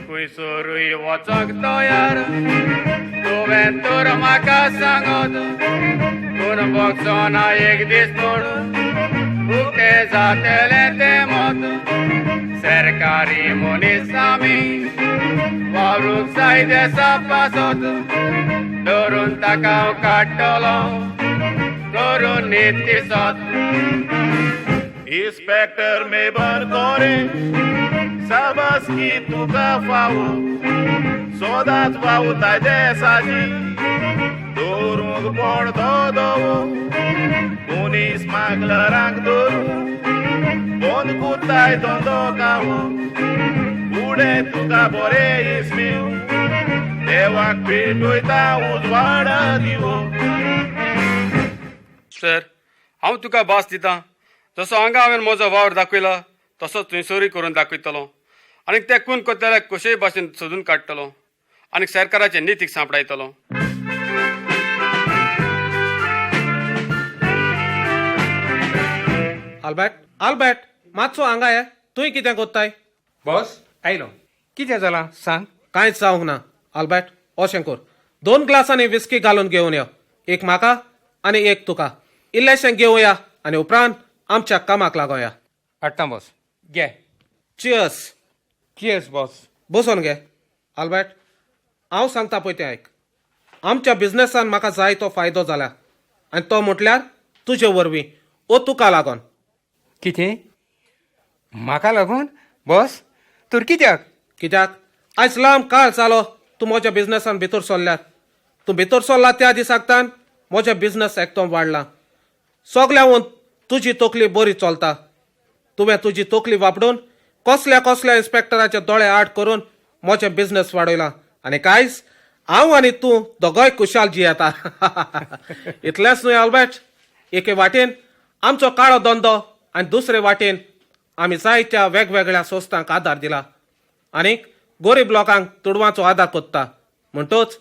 Speaker 1: खंयसरूय वचोंक तयार तुवें तर म्हाका सांगत, पूण बगचो ना एक दीस पूण उक्तें जातलें तें मत. सरकारी मनीस आमी वावरूंक जाय देसा पासत, धरून ताका हांव काडटलो करून नीती सत.
Speaker 9: इन्स्पेक्टर मेबन कोरे शाबासकी तुका फावो, सदांच वावुरताय देसाची, दवरूंक पडतो दवो. मनीस स्मगलरांक धरून बंद कोत्ताय धंदो गांव फुडें तुका बरें इसमेव देवाक पेटयता उजवाडा दिवो.
Speaker 10: सर, हांव तुका भास दितां, जसो हांगा हांवें म्हजो वावर दाखयला तसोच थंयसरूय करून दाखयतलो आनी ते खून करतल्याक कशेय भाशेन सोदून काडटलो आनी सरकाराचे नितीक सांपडायतलो.
Speaker 6: आल्बर्ट, आल्बर्ट, मातसो हांगा ये. तुवें कितें कोत्ताय?
Speaker 1: बॉस आयलो. कितें जालां सांग.
Speaker 6: कांयच जावंक ना आल्बर्ट. अशें कर, 2 ग्लासांनी विस्की घालून घेवन यो, एक म्हाका आनी एक तुका. इल्लेशें घेवया आनी उपरांत आमच्या कामाक लागोया.
Speaker 1: हाडटा बॉस, घे.
Speaker 6: चियर्स.
Speaker 1: Cheers boss.
Speaker 6: बसोन घे. आल्बर्ट, हांव सांगता पळय तें आयक. आमच्या बिजनेसान म्हाका जाय तो फायदो जाला आनी तो म्हटल्यार तुजे वरवीं ओ तुका लागोन.
Speaker 1: कितें? म्हाका लागून बॉस? तर कित्याक?
Speaker 6: कित्याक आयज लांब काळ जालो तूं म्हज्या बिजनेसान भितर सरल्यार. तूं भितर सरला त्या दिसाक तान म्हजें बिजनेस एकदम वाडला. सगल्याहून तुजी तकली बरी चलता. तुवें तुजी तकली वापरून कसल्या कसल्या इन्स्पेक्टराचे दोळे आड करून म्हजें बिजनेस वाडयला आनी कांयच हांव आनी तूं दोगोय खुशाल जियेता. इतलेंच न्हय आल्बर्ट, एके वाटेन आमचो काळो धंदो आनी दुसरे वाटेन आमी जायत्या वेगवेगळ्या संस्थांक आदार दिला आनी गरीब लोकांक तुडवांचो आदार कोत्ता. म्हणटोच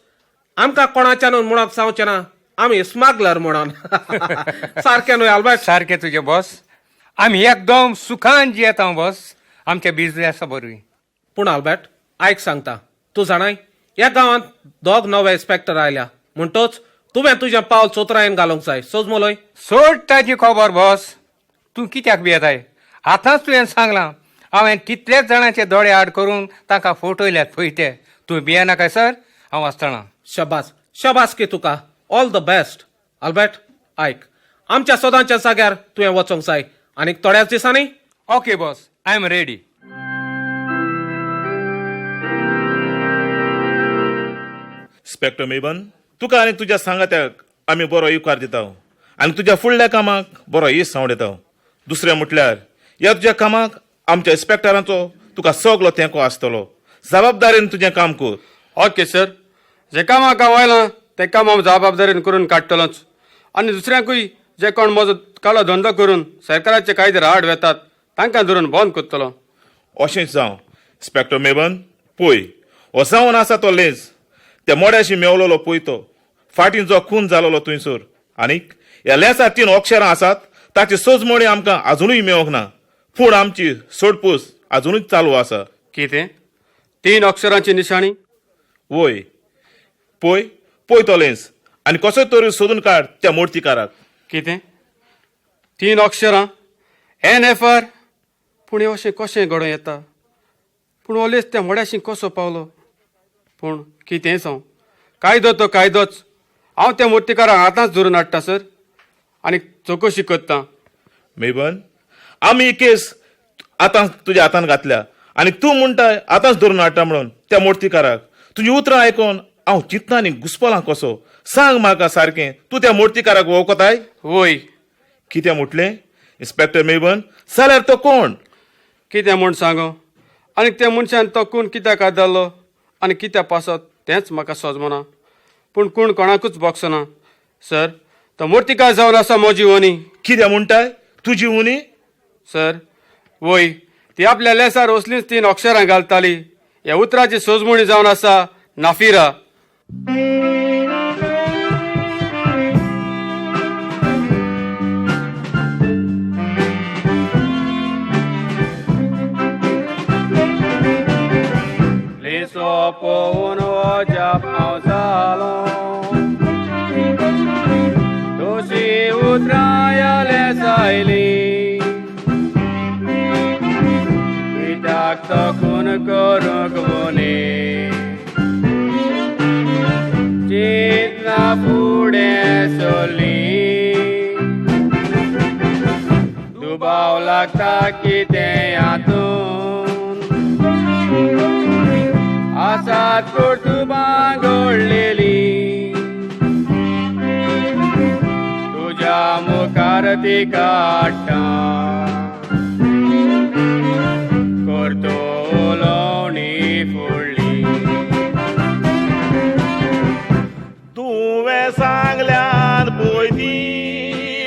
Speaker 6: आमकां कोणाच्यानून म्हणप जावचें ना आमी स्मगलर म्हणून. सारकें न्हय आल्बर्ट?
Speaker 1: सारकें तुजें बॉस. आमी एकदम सुखान जियेता बॉस आमच्या बिजनेसा वरवीं.
Speaker 6: पूण आल्बर्ट आयक सांगता, तूं जाणाय ह्या गांवांत 2 नवे इन्स्पेक्टर आयल्या, म्हणटोच तुवें तुजें पावल चोतरायेन घालूंक जाय. सोजमलोय?
Speaker 1: सोड ताजी खबर बॉस. तूं कित्याक भियेताय? आतांच तुवें सांगलां हांवें कितल्याच जाणांचे दोळे आड करून तांकां फटयल्यात पळय ते. तूं भियेनाका सर, हांव आसतना.
Speaker 6: शाबास, शाबास की तुका. All the best. Albert आयक, आमच्या सदांच्या जाग्यार तुवें वचोंक जाय आनी थोड्याच दिसांनी.
Speaker 1: Okay boss, I am ready.
Speaker 9: Inspector Meban, तुका आनी तुज्या सांगात्याक आमी बरो येवकार दिता आनी तुज्या फुडल्या कामाक बरो येस सांवडयता. दुसरें म्हटल्यार ह्या तुज्या कामाक आमच्या इन्स्पेक्टरांचो तुका सगलो तेंको आसतलो. जबाबदारीन तुजें काम कर.
Speaker 10: ओके सर, जें काम हांव आयलां तें काम हांव जबाबदारीन करून काडटलोच आनी दुसऱ्यांकूय जे कोण म्हजो काळो धंदो करून सरकाराचे कायदे आड वेतात तांकां धरून बंद करतलो.
Speaker 9: अशेंच जावं इन्स्पेक्टर मेबन. पळय हो जावन आसा तो लेंस त्या मोड्याशी मेवलोलो पळय तो फाटीं जो खून जालोलो थंयसर. आनीक ह्या लेंसार 3 अक्षरां आसात ताची सोजमणी आमकां आजुनूय मेवंक ना, पूण आमची सोडपूस आजुनूय चालू आसा.
Speaker 10: कितें? 3 अक्षरांची निशाणी?
Speaker 9: वय, पळय पळय तो लेंस आनी कसो तरी सोदून काड त्या मुर्तीकाराक.
Speaker 10: कितें? 3 अक्षरां NFR? पूण हें अशें कशें घडोवं येता? पूण हो लेंस त्या मोड्याशी कसो पावलो? पूण कितेंय जावं, कायदो तो कायदोच. हांव त्या मुर्तीकाराक आतांच धरून हाडटा सर आनी चवकशी करता.
Speaker 9: मेबन, आमी ही केस आतां तुज्या हातान घातल्या आनी तूं म्हणटाय आतांच धरून हाडटा म्हणून त्या मुर्तीकाराक. तुजी उतरां आयकून हांव चिंतना आनी घुसपलां कसो. सांग म्हाका सारकें, तूं त्या मुर्तीकाराक वळखताय?
Speaker 10: वय.
Speaker 9: कितें म्हटलें इन्स्पेक्टर मेबन? जाल्यार तो कोण?
Speaker 10: कितें म्हूण सांगो? आनी त्या मनशान तो खून कित्याक आदारलो आनी कित्या पासत तेंच म्हाका सोजमना. पूण कोण कोणाकूच बोगसना सर. तो मुर्तीकार जावन आसा म्हजी उनी.
Speaker 9: कितें म्हणटाय? तुजी उनी?
Speaker 10: सर वय, ती आपल्या लेसार असलींच 3 अक्षरां घालताली. ह्या उतराची सोजमणी जावन आसा नाफिरा. लेसो पळोवन अजाप हांव जालो, तशी उतरां ह्या लेसायली. कित्याक तो खून करूंक वनी चिंतना फुडें सरली. दुबाव लागता कितें हातून आसात कर्तुबां घडलेली. तुज्या मुखार आरती काडटा करतलो फुडली.
Speaker 9: तुवें सांगल्यान पळय ती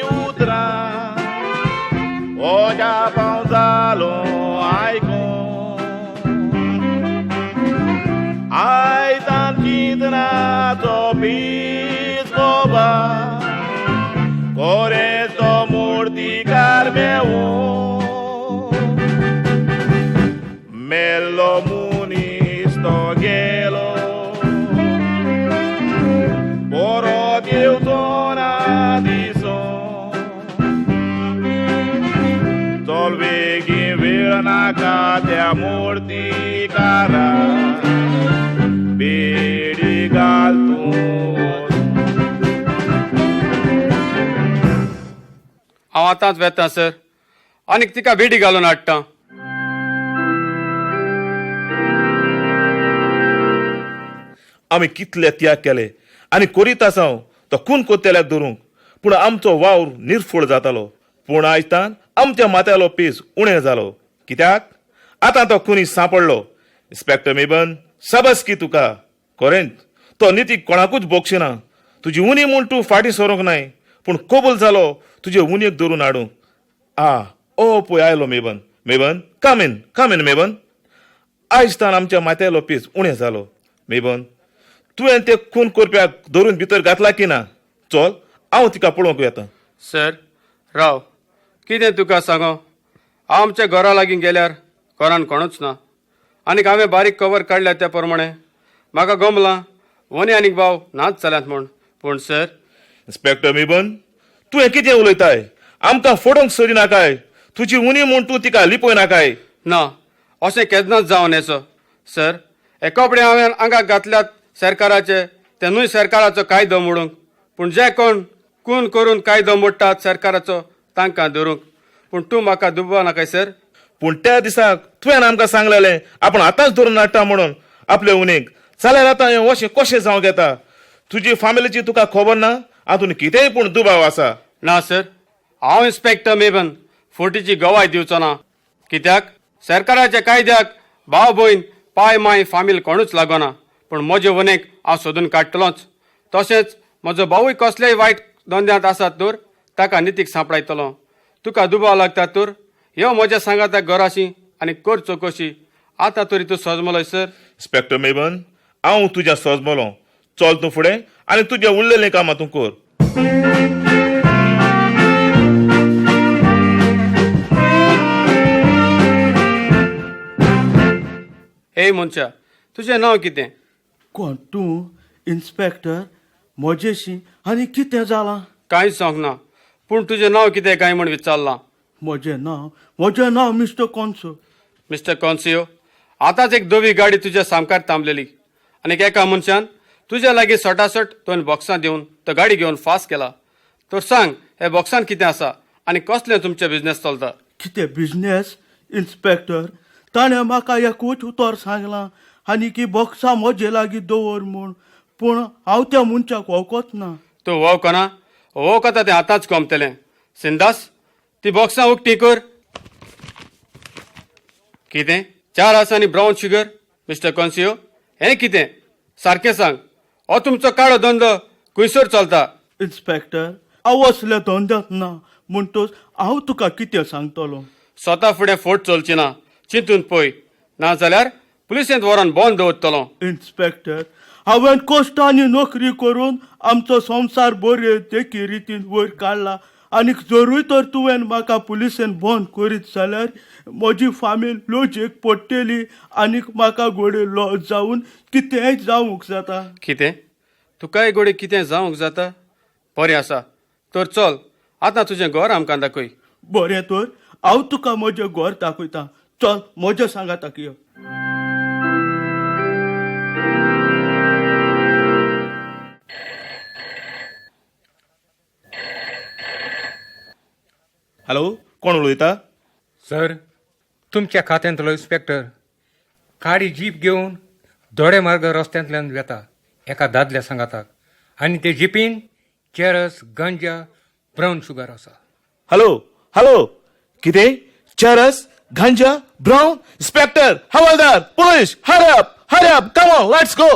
Speaker 9: उतरां ओजा पाव जालो आयकून आयतान चिंतनाचो पीस गोबा कोरें तो मुर्तीकार मेवूं मेल्लो मनीस तो गेलो परत येवचो ना दिसोन चल बेगीन वेळ नाका त्या मुर्तीकारा बेडी घाल तूं.
Speaker 10: हांव आतांच वेता सर आनीक तिका बेडी घालून हाडटा.
Speaker 9: आमी कितले त्याग केले आनी करीत आसा तो खून कोत्तेल्याक धरूंक, पूण आमचो वावर निर्फळ जातालो. पूण आयज आमच्या माथ्यालो पीस उणें जालो. कित्याक आतां तो खुनी सांपडलो. इन्स्पेक्टर मेबन, सबस की तुका. खरेंच तो नितीक कोणाकूच बोगशिना. तुजी उनी म्हूण तूं फाटीं सरूंक नाय, पूण कबूल जालो तुजे उनयेक धरून हाडूंक. आ ओ पळय आयलो Mabon. Mabon come in, come in Mabon. आयज तान आमच्या माथ्यालो पीस उणें जालो. मेबन, तुवें ते खून करप्याक धरून भितर घातला की ना? चल हांव तिका पळोवंक येता.
Speaker 10: सर राव, कितें तुका सांगो, हांव आमच्या घरा लागीं गेल्यार घरान कोणूच ना आनीक हांवें बारीक कवर काडल्या त्या प्रमाणे म्हाका गमलां वनी आनीक भाव नाच जाल्यात म्हूण. पूण सर.
Speaker 9: इन्स्पेक्टर मेबन, तुवें कितें उलयताय? आमकां फोडोवंक सोदिनाकाय. तुजी उनी म्हूण तूं तिका लिपय नाकाय.
Speaker 10: ना, अशें केन्नाच जावन येचो सर. हे कपडे हांवें आंगाक घातल्यात सरकाराचे, ते न्हय सरकाराचो कायदो मोडूंक, पूण जे कोण खून करून कायदो मोडटात सरकाराचो तांकां धरूंक. पूण तूं म्हाका दुबाव नाकाय सर.
Speaker 9: पूण त्या दिसाक तुवें आमकां सांगलेलें आपूण आतांच धरून हाडटा म्हणून आपले उनेक. जाल्यार आतां हें अशें कशें जावंक येता? तुजी फामिलीची तुका खबर ना? हातून कितेंय पूण दुबाव आसा.
Speaker 10: ना सर, हांव इन्स्पेक्टर मेबन फोटीची गवाय दिवचो ना. कित्याक सरकाराच्या कायद्याक भाव भयण पाय माय फामील कोणूच लागना. पूण म्हजे वनेक हांव सोदून काडटलोच. तशेंच म्हजो भावूय कसलेय वायट धंद्यांत आसात तर ताका नितीक सांपडायतलो. तुका दुबाव लागता तर यो म्हज्या सांगाता घराशी आनी कर चवकशी. आतां तरी तूं सोजमलोय सर.
Speaker 9: इन्स्पेक्टर मेबन, हांव तुज्या सोजमलो. चल तूं फुडें आनी तुजें उरलेलें कामां तूं कर.
Speaker 10: हे मनशा, तुजें नांव कितें?
Speaker 5: कोण तूं इन्स्पेक्टर? म्हजेशी आनी कितें जालां?
Speaker 10: कांयच जावंक ना, पूण तुजें नांव कितें काय म्हूण विचारलां.
Speaker 5: म्हजें नांव? म्हजें नांव मिस्टर कॉन्सो.
Speaker 10: मिस्टर कॉन्सियो, आतांच एक धवी गाडी तुज्या सामकार थांबलेली आनी एका मनशान तुज्या लागीं सटासट 2 बॉक्सां दिवन तो गाडी घेवन फास्ट केला. तर सांग, हे बॉक्सान कितें आसा आनी कसलें तुमचें बिजनेस चलता?
Speaker 5: कितें बिजनेस इन्स्पेक्टर? ताणें म्हाका एकूच उतर सांगलां आनी की बॉक्सां म्हजे लागीं दवर म्हूण, पूण हांव त्या मनशाक वळखोच ना.
Speaker 10: तूं वळखना? वळखता तें आतांच गमतलें. सिंदास, ती बॉक्सां उक्ती कर. कितें 4 आसा आनी ब्रावन शुगर? मिस्टर कॉन्सियो, हें कितें? सारकें सांग, हो तुमचो काळो धंदो खंयसर चलता?
Speaker 5: इन्स्पेक्टर, हांव असल्या धंद्यांत ना म्हणटच हांव तुका कितें सांगतलो?
Speaker 10: स्वता फुडें फोट चलची ना, चिंतून पळय, ना जाल्यार पुलिसेंत व्हरोन बंद दवरतलो.
Speaker 5: इन्स्पेक्टर, हांवें कश्टांनी नोकरी करून आमचो संवसार बरे देखी रितीन वयर काडला आनी जरूय तर तुवें म्हाका पुलिसेन बंद करीत जाल्यार म्हजी फामील लजेक पडटली आनीक म्हाका घोडे लॉस जावन कितेंय जावंक जाता.
Speaker 10: कितें? तुकाय घोडे कितें जावंक जाता? बरें आसा तर चल आतां तुजें घर आमकां दाखय.
Speaker 5: बरें तर हांव तुका म्हजें घर दाखयता. चल म्हजें सांगाताक यो.
Speaker 9: हॅलो, कोण उलयता?
Speaker 1: सर, तुमच्या खात्यांतलो इन्स्पेक्टर काळी जीप घेवन दोडे मार्ग रस्त्यांतल्यान वेता एका दादल्या सांगाताक आनी ते जिपीन चेरस, गंजा, ब्रावन शुगर आसा.
Speaker 9: हॅलो हॅलो, कितें? चरस, गांजा, ब्रावन, इन्स्पेक्टर, हवालदार, police, hurry up, hurry up, come on, let's go.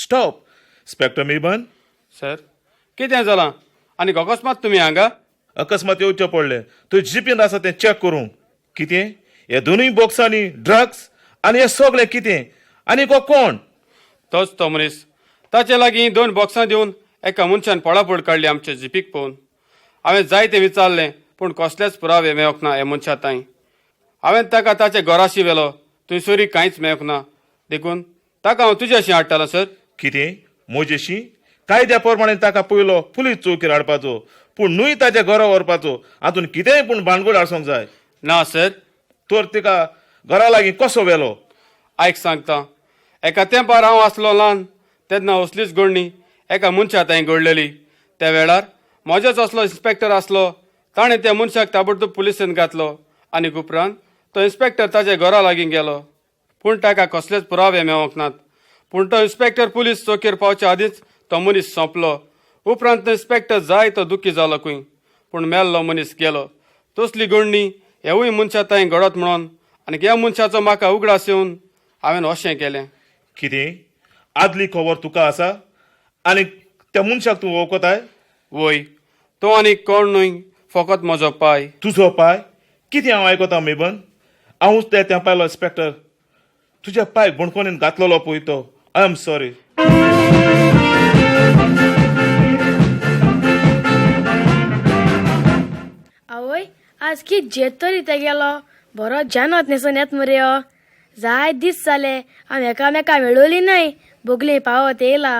Speaker 9: Stop. Inspector Meban.
Speaker 10: Sir, कितें जालां आनी अकस्मात तुमी हांगा?
Speaker 9: अकस्मात येवचें पडलें थंय जिपीन आसा तें चॅक करूंक. कितें हे दोनूय बॉक्सांनी ड्रग्स आनी हें सगळें कितें आनी को कोण?
Speaker 10: तोच तो मनीस. ताचे लागीं दोन बॉक्सां दिवन एका मनशान पळापळ काडली आमचे जिपीक पळोवन. हांवें जायतें विचारलें पूण कसलेच पुरावे मेळोंक ना ह्या मनशा तांय. हांवें ताका ताचे घराशी व्हेलो, थंयसरूय कांयच मेळोंक ना, देखून ताका हांव तुज्याशी हाडटालो सर.
Speaker 9: कितें म्हजेशी? कायद्या प्रमाणे ताका पयलो पुलीस चौकीर हाडपाचो, पूण न्हय ताच्या घरा व्हरपाचो. हातून कितेंय पूण भानगड आसूंक जाय.
Speaker 10: ना सर.
Speaker 9: तर तिका घरा लागीं कसो व्हेलो?
Speaker 10: आयक सांगता, एका तेंपार हांव आसलो ल्हान तेन्ना असलीच घडणी एका मनशा थंय घडलेली. त्या वेळार म्हज्याच असलो इन्स्पेक्टर आसलो. ताणें त्या मनशाक ताबडतोब पुलिसेन घातलो आनी उपरांत तो इन्स्पेक्टर ताच्या घरा लागीं गेलो, पूण ताका कसलेच पुरावे मेळोंक नात. पूण तो इन्स्पेक्टर पुलीस चौकेर पावच्या आदींच तो मनीस सोंपलो. उपरांत तो इन्स्पेक्टर जाय तो दुखी जालो खंय, पूण मेल्लो मनीस गेलो. तसली घडणी हेवूय मनशा थंय घडत म्हणून आनी ह्या मनशाचो म्हाका उगडास येवन हांवें अशें केलें.
Speaker 9: कितें आदली खबर तुका आसा आनी त्या मनशाक तूं वळखताय?
Speaker 10: वय, तो आनी कोण न्हय, फकत म्हजो पाय.
Speaker 9: तुजो पाय? कितें हांव आयकता मेबन? हांवूच त्या तेंपायलो इन्स्पेक्टर. तुज्या पायक बणकोणीन घातलेलो पळय तो. I am sorry.
Speaker 8: आवय, आज कित जेत तरी ते गेलो, बरो जानत न्हेसून येत मरे हो. जाय दीस जाले आमी एकामेका मेळोली न्हय, बोगले पावत येयला.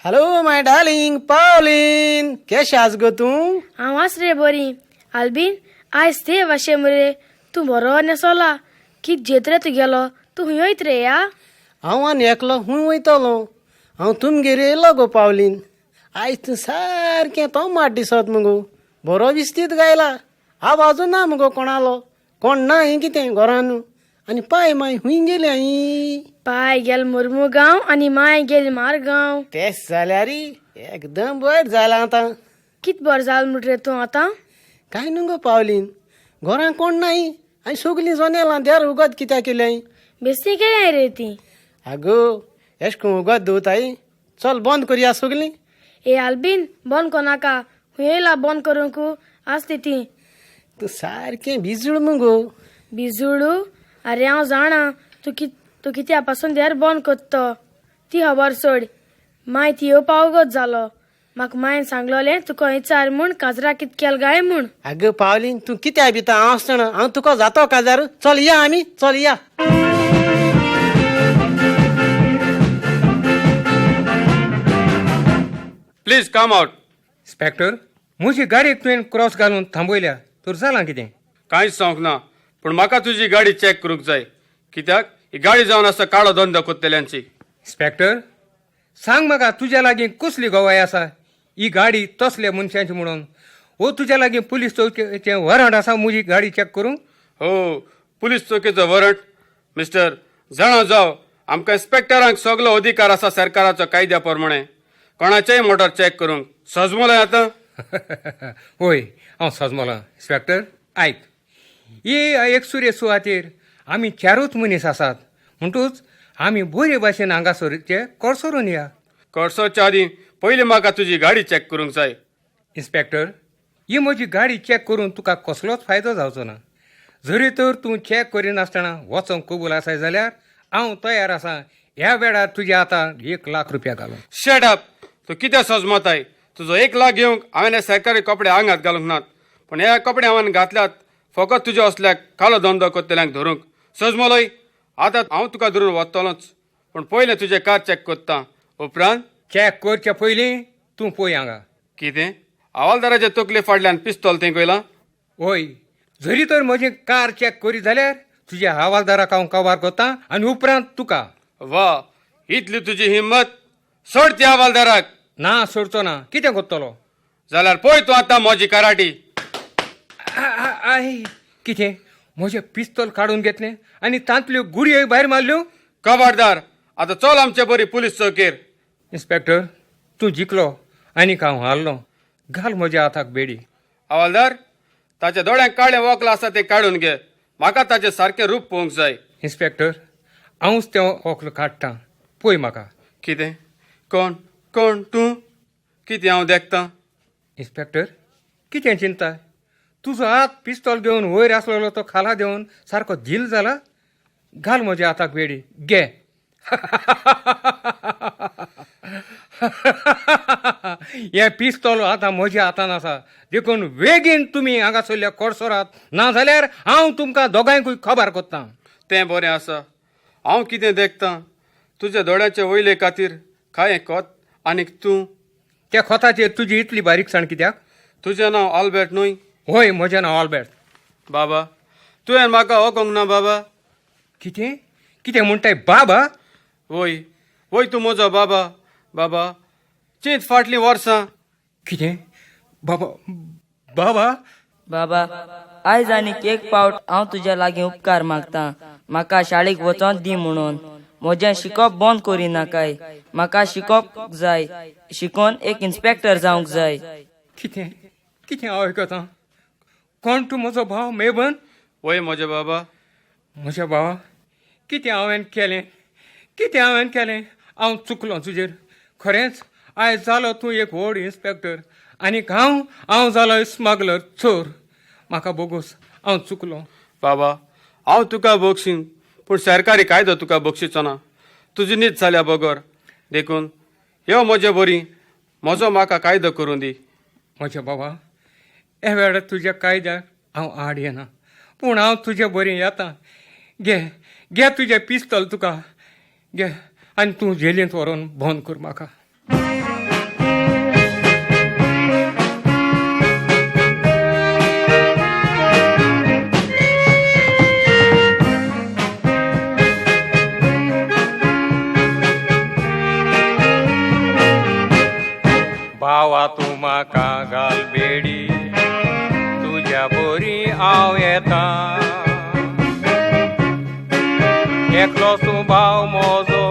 Speaker 4: हॅलो my darling Pauline, केशें आस गो तूं?
Speaker 8: हांव आस रे बरी. आल्बीन, आयज ते भाशे मरे तूं बरो न्हेसोला, कित जेत रे तूं गेलो, तूं खंय वयत रे या?
Speaker 4: हांव आनी एकलो खूंय वयतलो, हांव तुमगेर येयलो गो पावलीन. आयज तूं सारकें तोमाट दिसत मुगो, बरो विस्तीद गायला. आवाजू ना मुगो कोणालो, कोण ना हें कितें घरान? आनी पाय माय खूंय गेली हांयी?
Speaker 8: पाय गेल मुर्मुगांव आनी माय गेली मारगांव.
Speaker 4: तेंच जाल्यार एकदम बरें जालां आतां.
Speaker 8: कित बरें जालें म्हण रे तूं आतां?
Speaker 4: कांय न्हू गो पावलीन, घरान कोण नाय आनी सगलीं जनेलां देर उगत कित्याक केल्याय?
Speaker 8: बेस्ती केल्याय रे ती.
Speaker 4: आगो एश कोन उगत दवरताय? चल बंद करया सगलीं.
Speaker 8: ए आल्बीन, बंद कोनाका, खूंय येयला बंद करूंक आसली ती.
Speaker 4: तूं सारकें भिजूड मुगो.
Speaker 8: बिजूड? आरे हांव जाणा तूं कित्या पासून देर बंद करतो ती खबर सोड. माय ती येवपा वगत जालो, म्हाका मायन सांगलोलें तुका विचार म्हूण काजरा कित केल काय म्हूण.
Speaker 4: आगो पावलीन, तूं कित्याक भिता? हांव आसतना हांव तुका जातो काजार. चल या आमी, चल या.
Speaker 10: Please come out.
Speaker 1: Inspector, म्हजी गाडयेक तुवें क्रॉस घालून थांबयल्या तर जालां कितें?
Speaker 10: कांयच सांगूंक ना, पूण म्हाका तुजी गाडी चॅक करूंक जाय. कित्याक ही गाडी जावन आसा काळो धंदो कोत्तल्यांची.
Speaker 1: इन्स्पेक्टर, सांग म्हाका तुज्या लागीं कसली गवाय आसा ही गाडी तसल्या मनशांची म्हणून? वो तुज्या लागीं पुलीस चौकेचें वॉरंट आसा म्हजी गाडी चॅक करूंक?
Speaker 10: हो, पुलीस चौकेचो वॉरंट? मिस्टर, जाणा जाव, आमकां इन्स्पेक्टरांक सगलो अधिकार आसा सरकाराचो कायद्या प्रमाणे कोणाचेय मोटर चॅक करूंक. सजमोलाय आतां?
Speaker 1: होय, हांव सजमोलां. इन्स्पेक्टर आयक, ही एकसुरे सुवातेर आमी चारूच मनीस आसात, म्हणटूच आमी बरे भाशेन हांगासरचे कडसरून या.
Speaker 10: कडसरच्या आदीं पयलीं म्हाका तुजी गाडी चॅक करूंक जाय.
Speaker 1: इन्स्पेक्टर, ही म्हजी गाडी चॅक करून तुका कसलोच फायदो जावचो ना. जरी तर तूं चॅक करिनासतना वचोंक कबूल आसाय जाल्यार हांव तयार आसा ह्या वेळार तुज्या आतां 1 लाख रुपया घालूं.
Speaker 10: Shut up! तूं कितें सजमताय? तुजो 1 लाख घेवंक हांवें हे सरकारी कपडे आंगात घालूंक नात, पूण हे कपडे हांवें घातल्यात फकत तुज्या असल्याक कालो धंदो करतल्यांक धरूंक. सजमलोय? आतां हांव तुका धरून वतलोच, पूण पयलें तुजें कार चॅक करता. उपरांत
Speaker 1: चॅक करच्या पयलीं तूं पळय हांगा.
Speaker 10: कितें? हवालदाराचे तकले फाटल्यान पिस्तोल तेंकयलां?
Speaker 1: वय, जरी तर म्हजें कार चॅक करी जाल्यार तुज्या हवालदाराक हांव कबार करता आनी उपरांत तुका.
Speaker 10: वा, इतली तुजी हिम्मत! सोड त्या हवालदाराक.
Speaker 1: ना, सोडचो ना. कितें करतलो?
Speaker 10: जाल्यार पळय तूं आतां म्हजी कराटी.
Speaker 1: I, कितें म्हजें पिस्तोल काडून घेतलें आनी तांतल्यो गुळयो भायर मारल्यो?
Speaker 10: खबरदार, आतां चल आमचे बरी पुलीस चौकेर.
Speaker 1: इन्स्पेक्टर, तूं जिखलो आनीक हांव हारलो. घाल म्हज्या हाताक बेडी.
Speaker 10: हवालदार, ताच्या दोळ्यांक काळें वोकल आसा तें काडून घे. म्हाका ताचें सारकें रूप पळोवंक जाय.
Speaker 1: इन्स्पेक्टर, हांवूच तें वोकल काडटां, पळय म्हाका.
Speaker 10: कितें? कोण कोण तूं? कितें हांव देखतां?
Speaker 1: इन्स्पेक्टर, कितें चिंता? तुजो हात पिस्तोल घेवन वयर आसलेलो तो खाला देवन सारको धील जाला. घाल म्हज्या हाताक बेडी, घे. हें पिस्तोल आतां म्हज्या हातान आसा, देखून वेगीन तुमी हांगासरल्या कोडसरात, ना जाल्यार हांव तुमकां दोगांयकूय खबर कोत्तां.
Speaker 10: तें बरें आसा. हांव कितें देखतां? तुज्या दोळ्याचे वयले खातीर कांय खोत आनीक तूं
Speaker 1: त्या खोताचेर तुजी इतली बारीकसाण कित्याक?
Speaker 10: तुजें नांव आल्बर्ट न्हय?
Speaker 1: हय, म्हजें नांव आल्बर्ट.
Speaker 10: बाबा, तुवें म्हाका वळखूंक ना बाबा?
Speaker 1: कितें कितें म्हणटाय बाबा?
Speaker 10: वय वय, तूं म्हजो बाबा. बाबा, चिंत फाटलीं वर्सां.
Speaker 1: कितें बाबा? बाबा
Speaker 2: बाबा, आयज आनीक एक पावट हांव तुज्या लागीं उपकार मागतां. म्हाका शाळेक वचोन दी म्हणून. म्हजें शिकप बंद करिनाकाय. म्हाका शिकोवंक जाय. शिकोन एक इन्स्पेक्टर जावंक जाय.
Speaker 1: कितें कितें हांव आयकतां? कोण तूं म्हजो भाव मेबन?
Speaker 10: वय म्हज्या बाबा.
Speaker 1: म्हज्या भावा, कितें हांवें केलें? कितें हांवें केलें? हांव चुकलो तुजेर खरेंच. आयज जालो तूं एक व्हड इन्स्पेक्टर आनीक हांव हांव जालो स्मगलर, चोर. म्हाका बोगोस, हांव चुकलो.
Speaker 10: बाबा, हांव तुका बक्षीन, पूण सरकारी कायदो तुका बक्षिचो ना तुजी नीत जाल्या बगर. देखून यो म्हजे बरी, म्हजो म्हाका कायदो करूं दी.
Speaker 1: म्हज्या बाबा, हे वेळार तुज्या कायद्याक हांव आड येना, पूण हांव तुजे बरी येता. घे घे तुजें पिस्तोल तुका, घे आनी तूं जेलींत व्हरोन बंद कर म्हाका. भावा, तूं म्हाका घाल बेडी, तुज्या बरी हांव येता. एकलो तूं भाव म्हजो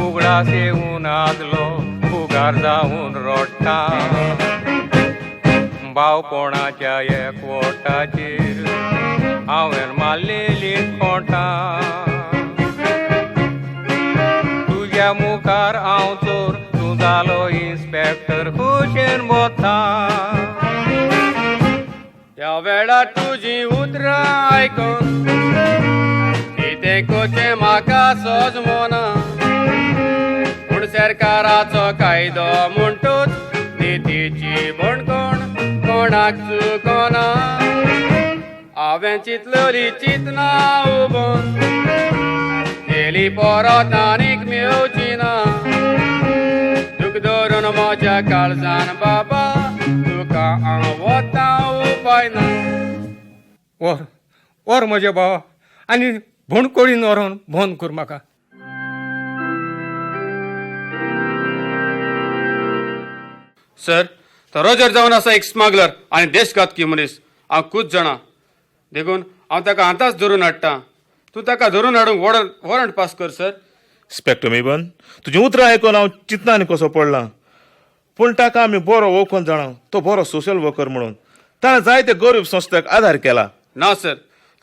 Speaker 1: उगडास येवन आदलो फुगार जावन रडटा. भावपणाच्या एकवटाचेर हांवें मारलेली खोंटां. तुज्या मुखार हांव चोर, तूं जालो इन्स्पेक्टर, खुशेन वता.
Speaker 10: ह्या वेळार तुजी उतरां आयकून कितें कोचें म्हाका सजमना, पूण सरकाराचो कायदो म्हणटूच नितीची बणकोण कोणाक चुकोना. हांवें चिंतलोली चिंतना उबोन गेली परत आनीक मेवची ना. दूख धरून म्हज्या काळजान बाबा, तुका हांव वतां, उपाय ना.
Speaker 1: व्हर व्हर म्हज्या भावा आनी भोणकोळीन व्हरोन बंद कर म्हाका.
Speaker 10: सर, तो रोजर जावन आसा एक स्मगलर आनी देशघातकी मनीस. हांव खूब जाणा, देखून हांव ताका आतांच धरून हाडटा. तूं ताका धरून हाडूंक वॉरंट पास कर सर.
Speaker 9: इन्स्पेक्टर मेबन, तुजीं उतरां आयकून हांव चिंतना आनी कसो पडलां. पूण ताका आमी बरो वळखून जाणा, तो बरो सोशल वर्कर म्हणून. ताणें जायते गरीब संस्थाक आदार केला.
Speaker 10: ना सर,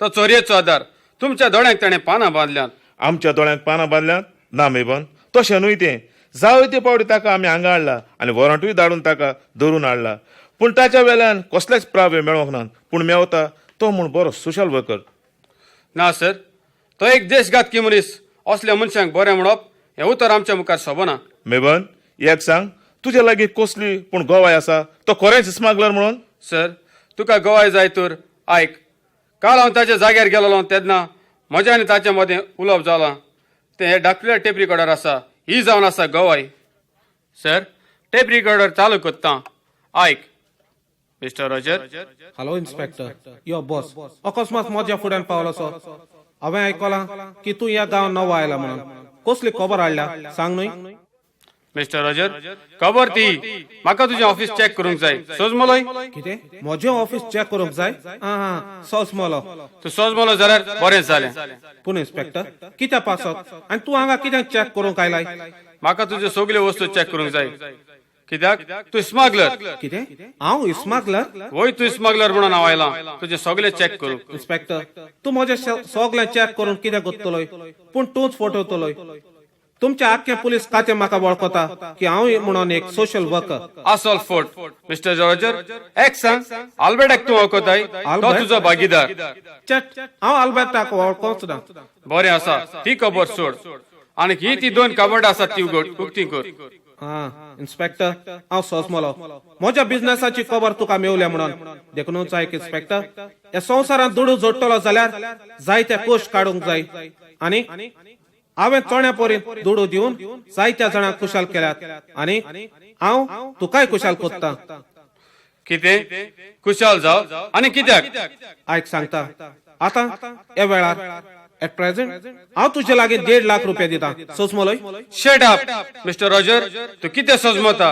Speaker 10: तो चोरयेचो आदार. तुमच्या दोळ्यांक ताणें पानां बांदल्यांत.
Speaker 9: आमच्या दोळ्यांक पानां बांदल्यांत? ना मेबन, तशें न्हय तें. जायते पावटी ताका आमी हांगा हाडला आनी वॉरंटूय धाडून ताका धरून हाडला, पूण ताच्या वेल्यान कसलेच प्रावे मेळोंक नात. पूण मेवता तो म्हूण बरो सोशल वर्कर.
Speaker 10: ना सर, तो एक देशघातकी मनीस. असल्या मनशांक बरें म्हणप हें उतर आमच्या मुखार सोबना.
Speaker 9: मेबन, एक सांग, तुज्या लागीं कसली पूण गवाय आसा तो खरेंच स्मगलर म्हणून?
Speaker 10: सर, तुका गवाय जाय तर आयक. काल हांव ताच्या जाग्यार गेलोलो तेन्ना म्हज्या आनी ताच्या मदें उलोवप जालां. तें हे धाकटुल्या टेप रिकॉर्डर आसा, ही जावन आसा गवाय. सर, टेप रिकॉर्डर चालू करता, आयक. Mister Roger.
Speaker 6: हॅलो इन्स्पेक्टर, यो बस. अकस्मात म्हज्या फुड्यान पावलो सो. हांवें आयकलां की तूं ह्या गांवांत नवो आयला म्हणून. कसली खबर हाडल्या सांग न्हय.
Speaker 10: मिस्टर रॉजर, खबर ती म्हाका तुजें ऑफिस चॅक करूंक जाय. सोजमलोय?
Speaker 6: कितें म्हजें ऑफिस चॅक करूंक जाय? आं, सोजमलो.
Speaker 10: तूं सोजमलो जाल्यार बरें जालें.
Speaker 6: पूण इन्स्पेक्टर, कित्या पासत आनी तूं हांगा कित्याक चॅक करूंक आयलाय?
Speaker 10: म्हाका तुज्यो सगल्यो वस्तू चॅक करूंक जाय. कित्याक तूं स्मगलर.
Speaker 6: कितें, हांव स्मगलर?
Speaker 10: वय, तूं स्मगलर म्हणून हांव आयलां तुजें सगळें चॅक करूंक.
Speaker 6: इन्स्पेक्टर, तूं म्हजें सगळें चॅक करून कितें करतलोय? पूण तूंच फटवतलोय. तुमच्या आख्खे पुलीस खातें म्हाका वळखता की हांव म्हणून एक सोशल वर्कर.
Speaker 10: असोल फोट मिस्टर रॉजर. एक सांग, आल्बर्टाक तूं वळखताय? तो तुजो भागीदार.
Speaker 6: चट, हांव आल्बर्टाक वळखोच ना.
Speaker 10: बरें आसा, ती खबर सोड आनी ही ती दोन कबड आसात ती उगड, उक्ती कर.
Speaker 6: हा इन्स्पेक्टर, हांव सोजमलो म्हज्या बिझनेसाची खबर तुका मेवल्या म्हणून. देखूनच आयक इन्स्पेक्टर, ह्या संवसारांत दुडू जोडटलो जाल्यार जायते कश्ट काडूंक जाय आनी हांवें चोण्या पोरीन दुडू दिवन जायत्या जाणांक खुशाल केल्यात आनी हांव तुकाय खुशाल कोत्ता.
Speaker 10: कितें खुशाल जाव आनी कित्याक?
Speaker 6: आयक सांगता आतां ह्या वेळार एट प्रेझेंट हांव तुजे लागीं 1.5 लाख रुपया दिता. सोजमलोय?
Speaker 10: शट अप मिस्टर रॉजर, तूं कितें सोजमता?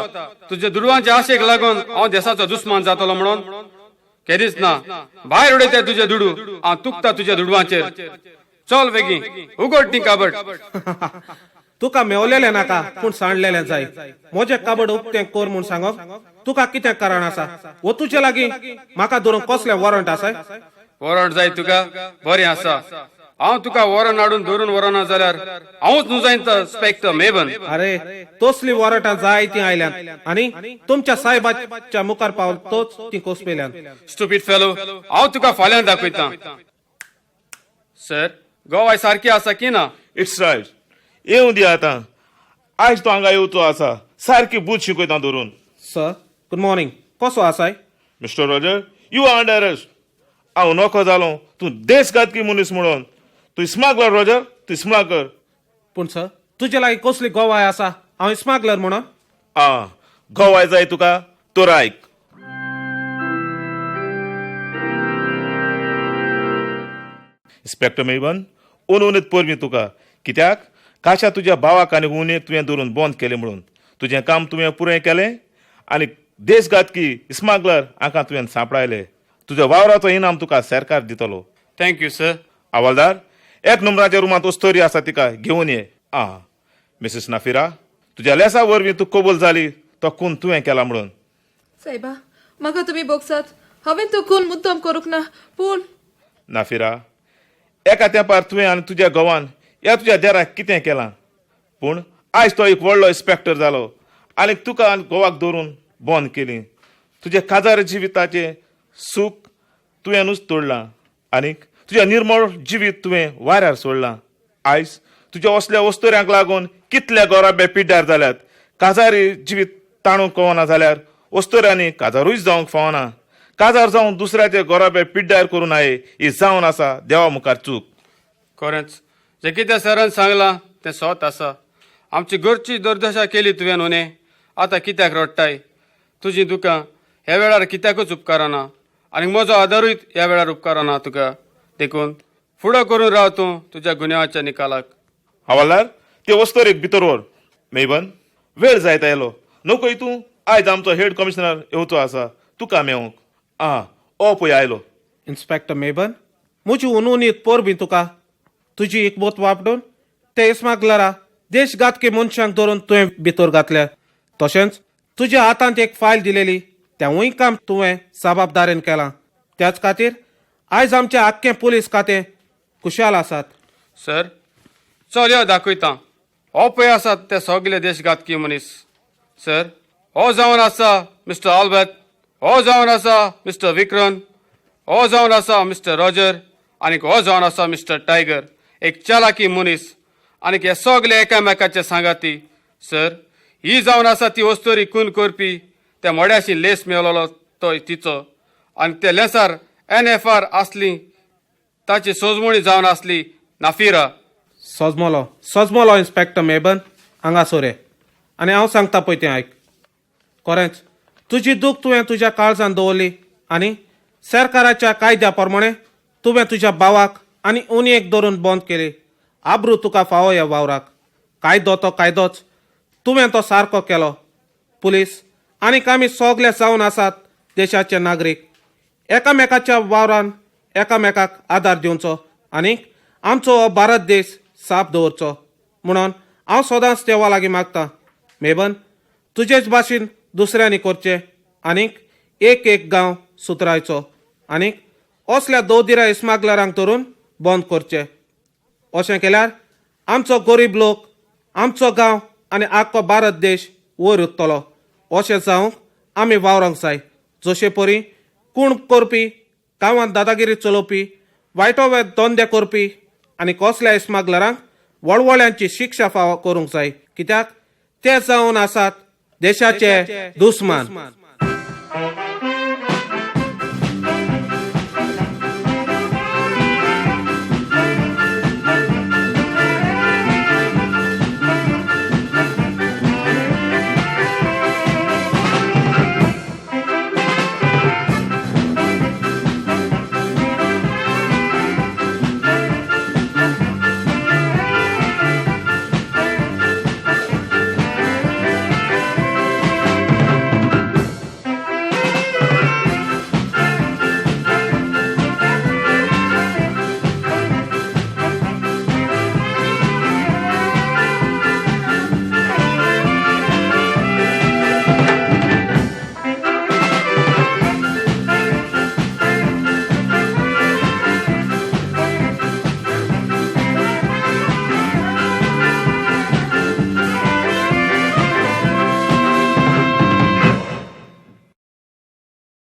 Speaker 10: तुज्या दुडवांचे आशेक लागून हांव देसाचो दुस्मान जातलो म्हणून? केदीच ना. भायर उडयता तुजे दुडू, हांव तुकता तुज्या दुडवांचेर. चल बेगी, उगड ती काबड.
Speaker 6: तुका मेवलेलें नाका पूण सांडलेलें जाय. म्हजें काबड उक्तें कर म्हूण सांगप तुका कितें कारण आसा? वो तुजे लागीं म्हाका धरूंक कसलें वॉरंट आसा?
Speaker 10: वॉरंट जाय तुका? बरें आसा, हांव तुका वॉरंट हाडून धरून व्हरना जाल्यार हांवूच न्हू जायन इन्स्पेक्टर मेबन.
Speaker 6: अरे तसली वॉरंटां जाय तीं आयल्यान आनी तुमच्या सायबाच्या मुखार पावल तोच ती कोसपेल्यान.
Speaker 10: स्टुपीड फेलो, हांव तुका फाल्यां दाखयतां. सर, गोवाय सारकी आसा की ना?
Speaker 9: It's right, येवं दी आतां. आयज तो हांगा येवचो आसा, सारकी बूद शिकयता धरून.
Speaker 6: सर गुड मॉर्निंग, कसो आसाय?
Speaker 9: Mister Roger, you are under arrest. हांव नोको जालो तूं देशघातकी मनीस म्हणून. तूं स्मगलर रॉजर, तूं स्मगलर.
Speaker 6: पूण सर, तुजे लागीं कसली गोवाय आसा हांव स्मगलर म्हणून?
Speaker 9: आं, गोवाय जाय तुका? तर आयक. इन्स्पेक्टर मेबन, उनउनीत परबीं तुका. कित्याक काशा तुज्या भावाक आनी उनेक तुवें धरून बंद केलें म्हणून. तुजें काम तुवें पुरें केलें आनी देशघातकी स्मगलर हांकां तुवें सांपडायले. तुज्या वावराचो इनाम तुका सरकार दितलो.
Speaker 10: Thank you sir.
Speaker 9: हवालदार, 1 नंबराच्या रुमांत अस्तोरी आसा, तिका घेवन ये. आं मिसेस नाफिरा, तुज्या लेसा वरवीं तूं कबूल जाली तो खून तुवें केला म्हणून.
Speaker 3: सायबा, म्हाका तुमी बोगसात, हांवें तो खून मुद्दम करूंक ना. पूण
Speaker 9: नाफिरा, एका तेंपार तुवें आनी तुज्या घोवान ह्या तुज्या देराक कितें केलां, पूण आयज तो एक व्हडलो इन्स्पेक्टर जालो आनी तुका आनी घोवाक धरून बंद केली. तुज्या काजार जिविताचें सूख तुवेंनूच तोडलां आनी तुज्या निर्मळ जिवीत तुवें वाऱ्यार सोडलां. आयज तुज्या असल्या वस्तुऱ्यांक लागून कितले गोराबे पिड्ड्यार जाल्यात. काजारी जिवीत ताणूंक कवना जाल्यार वस्तुऱ्यांनी काजारूच जावंक फावना. काजार जावन दुसऱ्याचे गोराबे पिड्ड्यार करून आये ही जावन आसा देवा मुखार चूक.
Speaker 10: खरेंच जें कितें सरान सांगलां तें सोत आसा. आमची घरची दुर्दशा केली तुवें न्हू, आतां कित्याक रडटाय? तुजी दुकां ह्या वेळार कित्याकूच उपकारना आनी म्हजो आदारूय ह्या वेळार उपकारना तुका. देखून फुडो करून राव तूं तुज्या गुन्यांवाच्या निकालाक.
Speaker 9: हवालदार, ते वस्तोरेक भितर व्हर. मेबन, वेळ जायत आयलो. नकोय तूं, आयज आमचो हेड कमिशनर येवचो आसा तुका मेवंक. आं, ओ पळय आयलो.
Speaker 6: इन्स्पेक्टर मेबन, म्हजी उनउनीत परबीं तुका. तुजी एकमत वापरून ते स्मगलरा देशघातकी मनशांक धरून तुवें भितर घातल्या. तशेंच तुज्या हातांत एक फायल दिलेली, तेंवूय काम तुवें जबाबदारेन केलां. त्याच खातीर आयज आमचें आख्खें पुलीस खातें खुशाल आसात.
Speaker 10: सर, चल यो दाखयता. हो पळय आसात ते सगळे देशघातकी मनीस. सर, हो जावन आसा मिस्टर आल्बर्ट, हो जावन आसा मिस्टर विक्रन, हो जावन आसा मिस्टर रॉजर आनी हो जावन आसा मिस्टर टायगर, एक चालाकी मनीस. आनी हे सगळे एकामेकाचे सांगाती. सर, ही जावन आसा ती वस्तोरी खून करपी, त्या मोड्याशी लेस मेळलो तो तिचो आनी त्या लेसार NFR आसली, ताची सोजमणी जावन आसली नाफिरा.
Speaker 6: सोजमलो, सोजमलो इन्स्पेक्टर मेबन, हांगा सोरे आनी हांव सांगता पळय तें आयक. खरेंच तुजी दूख तुवें तुज्या काळजान दवरली आनी सरकाराच्या कायद्या प्रमाणे तुवें तुज्या भावाक आनी उनयेक धरून बंद केली. आब्रू तुका फावो ह्या वावराक. कायदो तो कायदोच, तुवें तो सारको केलो. पुलीस आनीक आमी सगळे जावन आसात देशाचे नागरीक. एकामेकाच्या वावरान एकामेकाक आदार दिवचो आनी आमचो हो भारत देश साफ दवरचो म्हणून हांव सदांच देवा लागीं मागता. मेबन, तुजेच भाशेन दुसऱ्यांनी करचें आनीक एक एक गांव सुतरायचो आनीक असल्या दोदिरा इस्मागलरांक धरून बंद करचे. अशें केल्यार आमचो गरीब लोक, आमचो गांव आनी आख्खो भारत देश वयर उरतलो. अशें जावंक आमी वावरोंक जाय. जशे परी कूण करपी, गांवांत दादागिरी चलोवपी, वायटो वेळ धंदे करपी आनी कसल्या इस्मागलरांक वळवळ्यांची शिक्षा फावो करूंक जाय, कित्याक ते जावन आसात देशाचे दुस्मान.